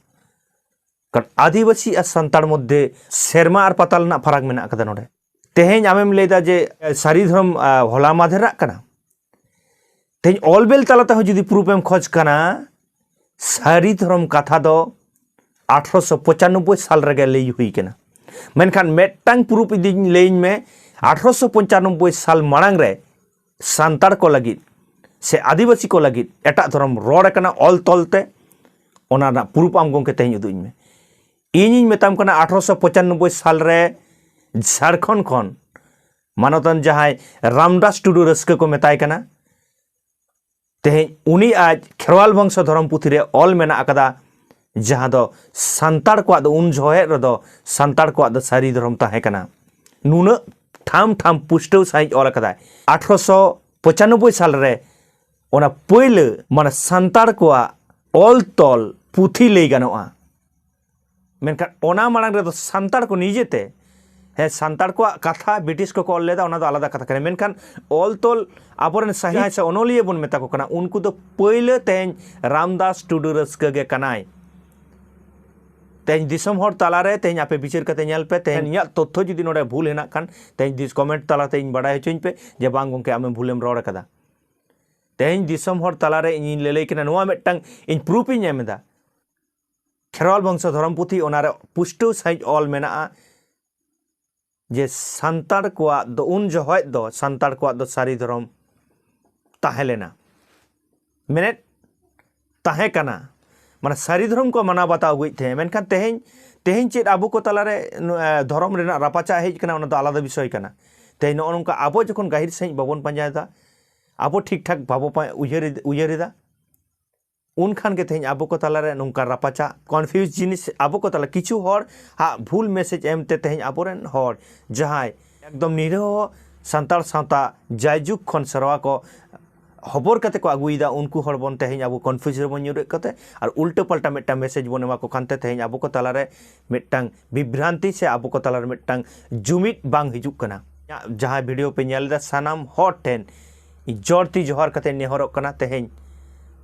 ᱠᱟᱨᱚᱱ ᱟᱹᱫᱤᱵᱟᱹᱥᱤ ᱟᱨ ᱥᱟᱱᱛᱟᱲ ᱢᱚᱫᱽᱫᱷᱮ ᱥᱮᱨᱢᱟ ᱟᱨ ᱯᱟᱛᱟᱞ ᱨᱮᱱᱟᱜ ᱯᱷᱟᱨᱟᱠ ᱢᱮᱱᱟᱜ ᱟᱠᱟᱫᱟ ᱱᱚᱰᱮ᱾ ᱛᱮᱦᱮᱧ ᱟᱢᱮᱢ ᱞᱟᱹᱭᱫᱟ ᱡᱮ ᱥᱟᱹᱨᱤ ᱫᱷᱚᱨᱚᱢ, ᱟ, ᱦᱚᱞᱟ ᱢᱟᱫᱷᱮᱨᱟᱜ ᱠᱟᱱᱟ᱾ ᱛᱮᱦᱮᱧ ᱚᱞ ᱵᱮᱞ ᱛᱟᱞᱟ ᱛᱮᱦᱚᱸ ᱡᱩᱫᱤ ᱯᱨᱩᱯᱷ ᱮᱢ ᱠᱷᱚᱡᱽ ᱠᱟᱱᱟ, ᱥᱟᱹᱨᱤ ᱫᱷᱚᱨᱚᱢ ᱠᱟᱛᱷᱟ ᱫᱚ ᱟᱴᱷᱨᱚᱥᱚ ᱯᱚᱸᱪᱟᱱᱚᱵᱵᱳᱭ ᱥᱟᱞ ᱨᱮᱜᱮ ᱞᱟᱹᱭ ᱦᱩᱭ ᱠᱟᱱᱟ᱾ ᱢᱮᱱᱠᱷᱟᱱ ᱢᱤᱫᱴᱟᱝ ᱯᱨᱩᱯᱷ ᱤᱫᱤᱧ ᱞᱟᱹᱭᱟᱹᱧ ᱢᱮ, ᱟᱴᱷᱨᱚᱥᱚ ᱯᱚᱸᱪᱟᱱᱚᱵᱵᱳᱭ ᱥᱟᱞ ᱢᱟᱲᱟᱝ ᱨᱮ ᱥᱟᱱᱛᱟᱲ ᱠᱚ ᱞᱟᱹᱜᱤᱫ ᱥᱮ ᱟᱹᱫᱤᱵᱟᱹᱥᱤ ᱠᱚ ᱞᱟᱹᱜᱤᱫ ᱮᱴᱟᱜ ᱫᱷᱚᱨᱚᱢ ᱨᱚᱲ ᱟᱠᱟᱱᱟ ᱚᱞ ᱛᱚᱞ ᱛᱮ? ᱚᱱᱟ ᱨᱮᱱᱟᱜ ᱯᱨᱩᱯᱷ ᱟᱢ ᱜᱚᱢᱠᱮ ᱛᱮᱦᱮᱧ ᱩᱫᱩᱜ ᱤᱧ ᱢᱮ᱾ ᱤᱧᱤᱧ ᱢᱮᱛᱟᱢ ᱠᱟᱱᱟ, ᱟᱴᱷᱨᱚᱥᱚ ᱯᱚᱸᱪᱟᱱᱚᱵᱵᱳᱭ ᱥᱟᱞ ᱨᱮ ᱡᱷᱟᱲᱠᱷᱚᱸᱰ ᱠᱷᱚᱱ ᱢᱟᱱᱚᱛᱟᱱ ᱡᱟᱦᱟᱸᱭ ᱨᱟᱢᱫᱟᱥ ᱴᱩᱰᱩ ᱨᱟᱹᱥᱠᱟᱹ ᱠᱚ ᱢᱮᱛᱟᱭ ᱠᱟᱱᱟ, ᱛᱮᱦᱮᱧ ᱩᱱᱤ ᱟᱡ ᱠᱷᱮᱨᱣᱟᱞ ᱵᱚᱝᱥᱚ ᱫᱷᱚᱨᱚᱢ ᱯᱩᱛᱷᱤ ᱨᱮ ᱚᱞ ᱢᱮᱱᱟᱜ ᱟᱠᱟᱫᱟ, ᱡᱟᱦᱟᱸ ᱫᱚ ᱥᱟᱱᱛᱟᱲ ᱠᱚᱣᱟᱜ ᱫᱚ ᱩᱱ ᱡᱚᱦᱮᱫ ᱨᱮᱫᱚ ᱥᱟᱱᱛᱟᱲ ᱠᱚᱣᱟᱜ ᱫᱚ ᱥᱟᱹᱨᱤ ᱫᱷᱚᱨᱚᱢ ᱛᱟᱦᱮᱸ ᱠᱟᱱᱟ᱾ ᱱᱩᱱᱟᱹᱜ ᱴᱷᱟᱢ ᱴᱷᱟᱢ ᱯᱩᱥᱴᱟᱹᱣ ᱥᱟᱺᱦᱤᱡ ᱚᱞ ᱟᱠᱟᱫᱟᱭ᱾ ᱟᱴᱷᱨᱚᱥᱚ ᱯᱚᱸᱪᱟᱱᱚᱵᱵᱳᱭ ᱥᱟᱞ ᱨᱮ ᱚᱱᱟ ᱯᱳᱭᱞᱳ, ᱢᱟᱱᱮ, ᱥᱟᱱᱛᱟᱲ ᱠᱚᱣᱟᱜ ᱚᱞ ᱛᱚᱞ ᱯᱩᱛᱷᱤ ᱞᱟᱹᱭ ᱜᱟᱱᱚᱜᱼᱟ᱾ ᱢᱮᱱᱠᱷᱟᱱ ᱚᱱᱟ ᱢᱟᱲᱟᱝ ᱨᱮᱫᱚ ᱥᱟᱱᱛᱟᱲ ᱠᱚ ᱱᱤᱡᱮᱛᱮ, ᱦᱮᱸ, ᱥᱟᱱᱛᱟᱲ ᱠᱚᱣᱟᱜ ᱠᱟᱛᱷᱟ ᱵᱨᱤᱴᱤᱥ ᱠᱚᱠᱚ ᱚᱞ ᱞᱮᱫᱟ, ᱚᱱᱟ ᱫᱚ ᱟᱞᱟᱫᱟ ᱠᱟᱛᱷᱟ ᱠᱟᱱᱟ᱾ ᱢᱮᱱᱠᱷᱟᱱ ᱚᱞ ᱛᱚᱞ ᱟᱵᱚᱨᱮᱱ ᱥᱟᱦᱤ ᱥᱮ ᱚᱱᱚᱞᱤᱭᱟᱹ ᱵᱚᱱ ᱢᱮᱛᱟ ᱠᱚ ᱠᱟᱱᱟ, ᱩᱱᱠᱩ ᱫᱚ ᱯᱟᱹᱭᱞᱟᱹ ᱛᱮᱦᱮᱧ ᱨᱟᱢᱫᱟᱥ ᱴᱩᱰᱩ ᱨᱟᱹᱥᱠᱟᱹ ᱜᱮ ᱠᱟᱱᱟᱭ᱾ ᱛᱮᱦᱮᱧ ᱫᱤᱥᱚᱢ ᱦᱚᱲ ᱛᱟᱞᱟᱨᱮ ᱛᱮᱦᱮᱧ ᱟᱯᱮ ᱵᱤᱪᱟᱹᱨ ᱠᱟᱛᱮ ᱧᱮᱞ ᱯᱮ, ᱛᱮᱦᱮᱧ ᱤᱧᱟᱹᱜ ᱛᱚᱛᱛᱷᱚ ᱡᱩᱫᱤ ᱱᱚᱰᱮ ᱵᱷᱩᱞ ᱦᱮᱱᱟᱜ ᱠᱷᱟᱱ, ᱛᱮᱦᱮᱧ ᱫᱤᱥ ᱠᱚᱢᱮᱱᱴ ᱛᱟᱞᱟᱛᱮ ᱤᱧ ᱵᱟᱰᱟᱭ ᱦᱚᱪᱚᱧ ᱯᱮ ᱡᱮ ᱵᱟᱝ ᱜᱚᱢᱠᱮ, ᱟᱢᱮᱢ ᱵᱷᱩᱞᱮᱢ ᱨᱚᱲ ᱠᱟᱫᱟ᱾ ᱛᱮᱦᱮᱧ ᱫᱤᱥᱚᱢ ᱦᱚᱲ ᱛᱟᱞᱟᱨᱮ ᱤᱧᱤᱧ ᱞᱟᱹᱞᱟᱹᱭ ᱠᱟᱱᱟ, ᱱᱚᱣᱟ ᱢᱤᱫᱴᱟᱝ ᱤᱧ ᱯᱨᱩᱯᱷ ᱤᱧ ᱮᱢ ᱮᱫᱟ᱾ ᱠᱷᱮᱨᱣᱟᱞ ᱵᱚᱝᱥᱚ ᱫᱷᱚᱨᱚᱢ ᱯᱩᱛᱷᱤ, ᱚᱱᱟᱨᱮ ᱯᱩᱥᱴᱟᱹᱣ ᱥᱟᱺᱦᱤᱡ ᱚᱞ ᱢᱮᱱᱟᱜᱼᱟ ᱡᱮ ᱥᱟᱱᱛᱟᱲ ᱠᱚᱣᱟᱜ ᱫᱚ ᱩᱱ ᱡᱚᱦᱚᱡ ᱫᱚ ᱥᱟᱱᱛᱟᱲ ᱠᱚᱣᱟᱜ ᱫᱚ ᱥᱟᱹᱨᱤ ᱫᱷᱚᱨᱚᱢ ᱛᱟᱦᱮᱸ ᱞᱮᱱᱟ, ᱢᱮᱱᱮᱫ ᱛᱟᱦᱮᱸ ᱠᱟᱱᱟ, ᱢᱟᱱᱮ ᱥᱟᱹᱨᱤ ᱫᱷᱚᱨᱚᱢ ᱠᱚ ᱢᱟᱱᱟᱣ ᱵᱟᱛᱟᱣ ᱟᱹᱜᱩᱭᱮᱫ ᱛᱟᱦᱮᱸᱫ᱾ ᱢᱮᱱᱠᱷᱟᱱ ᱛᱮᱦᱮᱧ, ᱛᱮᱦᱮᱧ ᱪᱮᱫ ᱟᱵᱚ ᱠᱚ ᱛᱟᱞᱟᱨᱮ ᱱᱚ-, ᱮ, ᱫᱷᱚᱨᱚᱢ ᱨᱮᱱᱟᱜ ᱨᱟᱯᱟᱪᱟᱜ ᱦᱮᱡ ᱠᱟᱱᱟ, ᱚᱱᱟ ᱫᱚ ᱟᱞᱟᱫᱟ ᱵᱤᱥᱚᱭ ᱠᱟᱱᱟ᱾ ᱛᱮᱦᱮᱧ ᱱᱚᱜᱼᱚ ᱱᱚᱝᱠᱟ ᱟᱵᱚ ᱡᱚᱠᱷᱚᱱ ᱜᱟᱹᱦᱤᱨ ᱥᱟᱺᱦᱤᱡ ᱵᱟᱵᱚᱱ ᱯᱟᱸᱡᱟᱭᱮᱫᱟ, ᱟᱵᱚ ᱴᱷᱤᱠ ᱴᱷᱟᱠ ᱵᱟᱵᱚ ᱯᱟ-, ᱩᱭᱦᱟᱹᱨ ᱮᱫ-, ᱩᱭᱦᱟᱹᱨ ᱮᱫᱟ, ᱩᱱᱠᱷᱟᱱ ᱜᱮ ᱛᱮᱦᱮᱧ ᱟᱵᱚ ᱠᱚ ᱛᱟᱞᱟᱨᱮ ᱱᱚᱝᱠᱟ ᱨᱟᱯᱟᱪᱟᱜ, ᱠᱚᱱᱯᱷᱤᱭᱩᱡᱽ ᱡᱤᱱᱤᱥ ᱟᱵᱚ ᱠᱚ ᱛᱟᱞᱟ, ᱠᱤᱪᱷᱩ ᱦᱚᱲ ᱦᱟᱜ ᱵᱷᱩᱞ ᱢᱮᱥᱮᱡᱽ ᱮᱢᱛᱮ ᱛᱮᱦᱮᱧ ᱟᱵᱚᱨᱮᱱ ᱦᱚᱲ ᱡᱟᱦᱟᱸᱭ ᱮᱠᱫᱚᱢ ᱱᱤᱨᱤᱦᱚ ᱥᱟᱱᱛᱟᱲ ᱥᱟᱶᱛᱟ ᱡᱟᱭᱡᱩᱜᱽ ᱠᱷᱚᱱ ᱥᱮᱨᱣᱟ ᱠᱚ ᱦᱚᱵᱚᱨ ᱠᱟᱛᱮ ᱠᱚ ᱟᱹᱜᱩᱭᱮᱫᱟ, ᱩᱱᱠᱩ ᱦᱚᱲ ᱵᱚᱱ ᱛᱮᱦᱮᱧ ᱟᱵᱚ ᱠᱚᱱᱯᱷᱤᱭᱩᱡᱽ ᱨᱮᱵᱚᱱ ᱧᱩᱨᱮᱫ ᱠᱚᱛᱮ ᱟᱨ ᱩᱞᱴᱟᱹ ᱯᱟᱞᱴᱟ ᱢᱤᱫᱴᱟᱝ ᱢᱮᱥᱮᱡᱽ ᱵᱚᱱ ᱮᱢᱟ ᱠᱚ ᱠᱟᱱᱛᱮ ᱛᱮᱦᱮᱧ ᱟᱵᱚ ᱠᱚ ᱛᱟᱞᱟᱨᱮ ᱢᱤᱫᱴᱟᱝ ᱵᱤᱵᱷᱨᱟᱱᱛᱤ ᱥᱮ ᱟᱵᱚ ᱠᱚ ᱛᱟᱞᱟᱨᱮ ᱢᱤᱫᱴᱟᱝ ᱡᱩᱢᱤᱫ ᱵᱟᱝ ᱦᱤᱡᱩᱜ ᱠᱟᱱᱟ᱾ ᱤᱧᱟᱹᱜ ᱡᱟᱦᱟᱸ ᱵᱷᱤᱰᱤᱭᱳ ᱯᱮ ᱧᱮᱞ ᱮᱫᱟ, ᱥᱟᱱᱟᱢ ᱦᱚᱲ ᱴᱷᱮᱱ ᱡᱚᱨ ᱛᱤ ᱡᱚᱦᱟᱨ ᱠᱟᱛᱮ ᱱᱮᱦᱚᱨᱚᱜ ᱠᱟᱱᱟ, ᱛᱮᱦᱮᱧ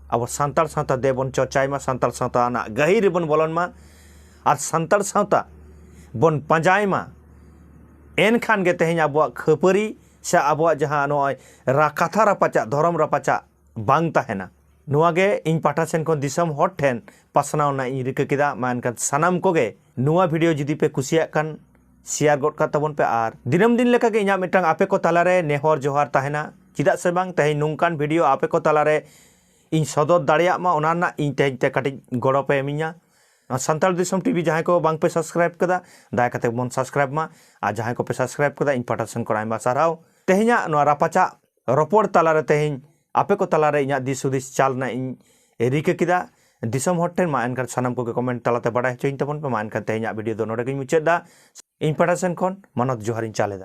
ᱟᱵᱚ ᱥᱟᱱᱛᱟᱲ ᱥᱟᱶᱛᱟ ᱫᱮ ᱵᱚᱱ ᱪᱚᱨᱪᱟᱭ ᱢᱟ, ᱥᱟᱱᱛᱟᱲ ᱥᱟᱶᱛᱟ ᱨᱮᱱᱟᱜ ᱜᱟᱹᱦᱤᱨ ᱨᱮᱵᱚᱱ ᱵᱚᱞᱚᱱ ᱢᱟ ᱟᱨ ᱥᱟᱱᱛᱟᱲ ᱥᱟᱶᱛᱟ ᱵᱚᱱ ᱯᱟᱸᱡᱟᱭ ᱢᱟ᱾ ᱮᱱᱠᱷᱟᱱ ᱜᱮ ᱛᱮᱦᱮᱧ ᱟᱵᱚᱣᱟᱜ ᱠᱷᱟᱹᱯᱟᱹᱨᱤ ᱥᱮ ᱟᱵᱚᱣᱟᱜ ᱡᱟᱦᱟᱸ ᱱᱚᱜᱼᱚᱭ ᱨᱟ-, ᱠᱟᱛᱷᱟ ᱨᱟᱯᱟᱪᱟᱜ, ᱫᱷᱚᱨᱚᱢ ᱨᱟᱯᱟᱪᱟᱜ ᱵᱟᱝ ᱛᱟᱦᱮᱱᱟ᱾ ᱱᱚᱣᱟ ᱜᱮ ᱤᱧ ᱯᱟᱦᱴᱟ ᱥᱮᱱ ᱠᱷᱚᱱ ᱫᱤᱥᱚᱢ ᱦᱚᱲ ᱴᱷᱮᱱ ᱯᱟᱥᱱᱟᱣ ᱨᱮᱱᱟᱜ ᱤᱧ ᱨᱤᱠᱟᱹ ᱠᱮᱫᱟ᱾ ᱢᱟ ᱮᱱᱠᱷᱟᱱ ᱥᱟᱱᱟᱢ ᱠᱚᱜᱮ ᱱᱚᱣᱟ ᱵᱷᱤᱰᱤᱭᱳ ᱡᱩᱫᱤ ᱯᱮ ᱠᱩᱥᱤᱭᱟᱜ ᱠᱷᱟᱱ ᱥᱮᱭᱟᱨ ᱜᱚᱫ ᱠᱟᱜ ᱛᱟᱵᱚᱱ ᱯᱮ᱾ ᱟᱨ ᱫᱤᱱᱟᱹᱢ ᱫᱤᱱ ᱞᱮᱠᱟᱜᱮ ᱤᱧᱟᱹᱜ ᱢᱤᱫᱴᱟᱝ ᱟᱯᱮ ᱠᱚ ᱛᱟᱞᱟᱨᱮ ᱱᱮᱦᱚᱨ ᱡᱚᱦᱟᱨ ᱛᱟᱦᱮᱱᱟ, ᱪᱮᱫᱟᱜ ᱥᱮ ᱵᱟᱝ ᱛᱮᱦᱮᱧ ᱱᱚᱝᱠᱟᱱ ᱵᱷᱤᱰᱤᱭᱳ ᱟᱯᱮ ᱠᱚ ᱛᱟᱞᱟᱨᱮ ᱤᱧ ᱥᱚᱫᱚᱨ ᱫᱟᱲᱮᱭᱟᱜ ᱢᱟ, ᱚᱱᱟ ᱨᱮᱱᱟᱜ ᱤᱧ ᱛᱮᱦᱮᱧ ᱛᱮ ᱠᱟᱹᱴᱤᱡ ᱜᱚᱲᱚ ᱯᱮ ᱮᱢᱤᱧᱟ᱾ ᱱᱚᱣᱟ ᱥᱟᱱᱛᱟᱲ ᱫᱤᱥᱚᱢ ᱴᱤᱵᱷᱤ ᱡᱟᱦᱟᱸᱭ ᱠᱚ ᱵᱟᱝ ᱯᱮ ᱥᱟᱵᱥᱠᱨᱟᱭᱤᱵ ᱠᱟᱫᱟ, ᱫᱟᱭᱟ ᱠᱟᱛᱮ ᱵᱚᱱ ᱥᱟᱵᱥᱠᱨᱟᱭᱤᱵ ᱢᱟ, ᱟᱨ ᱡᱟᱦᱟᱸᱭ ᱠᱚᱯᱮ ᱥᱟᱵᱥᱠᱨᱟᱭᱤᱵ ᱠᱟᱫᱟ, ᱤᱧ ᱯᱟᱦᱴᱟ ᱥᱮᱱ ᱠᱷᱚᱱ ᱟᱭᱢᱟ ᱥᱟᱨᱦᱟᱣ᱾ ᱛᱮᱦᱮᱧᱟᱜ ᱱᱚᱣᱟ ᱨᱟᱯᱟᱪᱟᱜ ᱨᱚᱯᱚᱲ ᱛᱟᱞᱟᱨᱮ ᱛᱮᱦᱮᱧ ᱟᱯᱮ ᱠᱚ ᱛᱟᱞᱟᱨᱮ ᱤᱧᱟᱹᱜ ᱫᱤᱥ ᱦᱩᱫᱤᱥ ᱪᱟᱞ ᱨᱮᱱᱟᱜ ᱤᱧ ᱨᱤᱠᱟᱹ ᱠᱮᱫᱟ ᱫᱤᱥᱚᱢ ᱦᱚᱲ ᱴᱷᱮᱱ᱾ ᱢᱟ ᱮᱱᱠᱷᱟᱱ ᱥᱟᱱᱟᱢ ᱠᱚᱜᱮ ᱠᱚᱢᱮᱱᱴ ᱛᱟᱞᱟᱛᱮ ᱵᱟᱰᱟᱭ ᱦᱚᱪᱚᱧ ᱛᱟᱵᱚᱱ ᱯᱮ᱾ ᱢᱟ ᱮᱱᱠᱷᱟᱱ ᱛᱮᱦᱮᱧᱟᱜ ᱵᱷᱤᱰᱤᱭᱳ ᱫᱚ ᱱᱚᱰᱮ ᱜᱤᱧ ᱢᱩᱪᱟᱹᱫ ᱮᱫᱟ᱾ ᱤᱧ ᱯᱟᱦᱴᱟ ᱥᱮᱱ ᱠᱷᱚᱱ ᱢᱟᱱᱚᱛ ᱡᱚᱦᱟᱨᱤᱧ ᱪᱟᱞ ᱮᱫᱟ᱾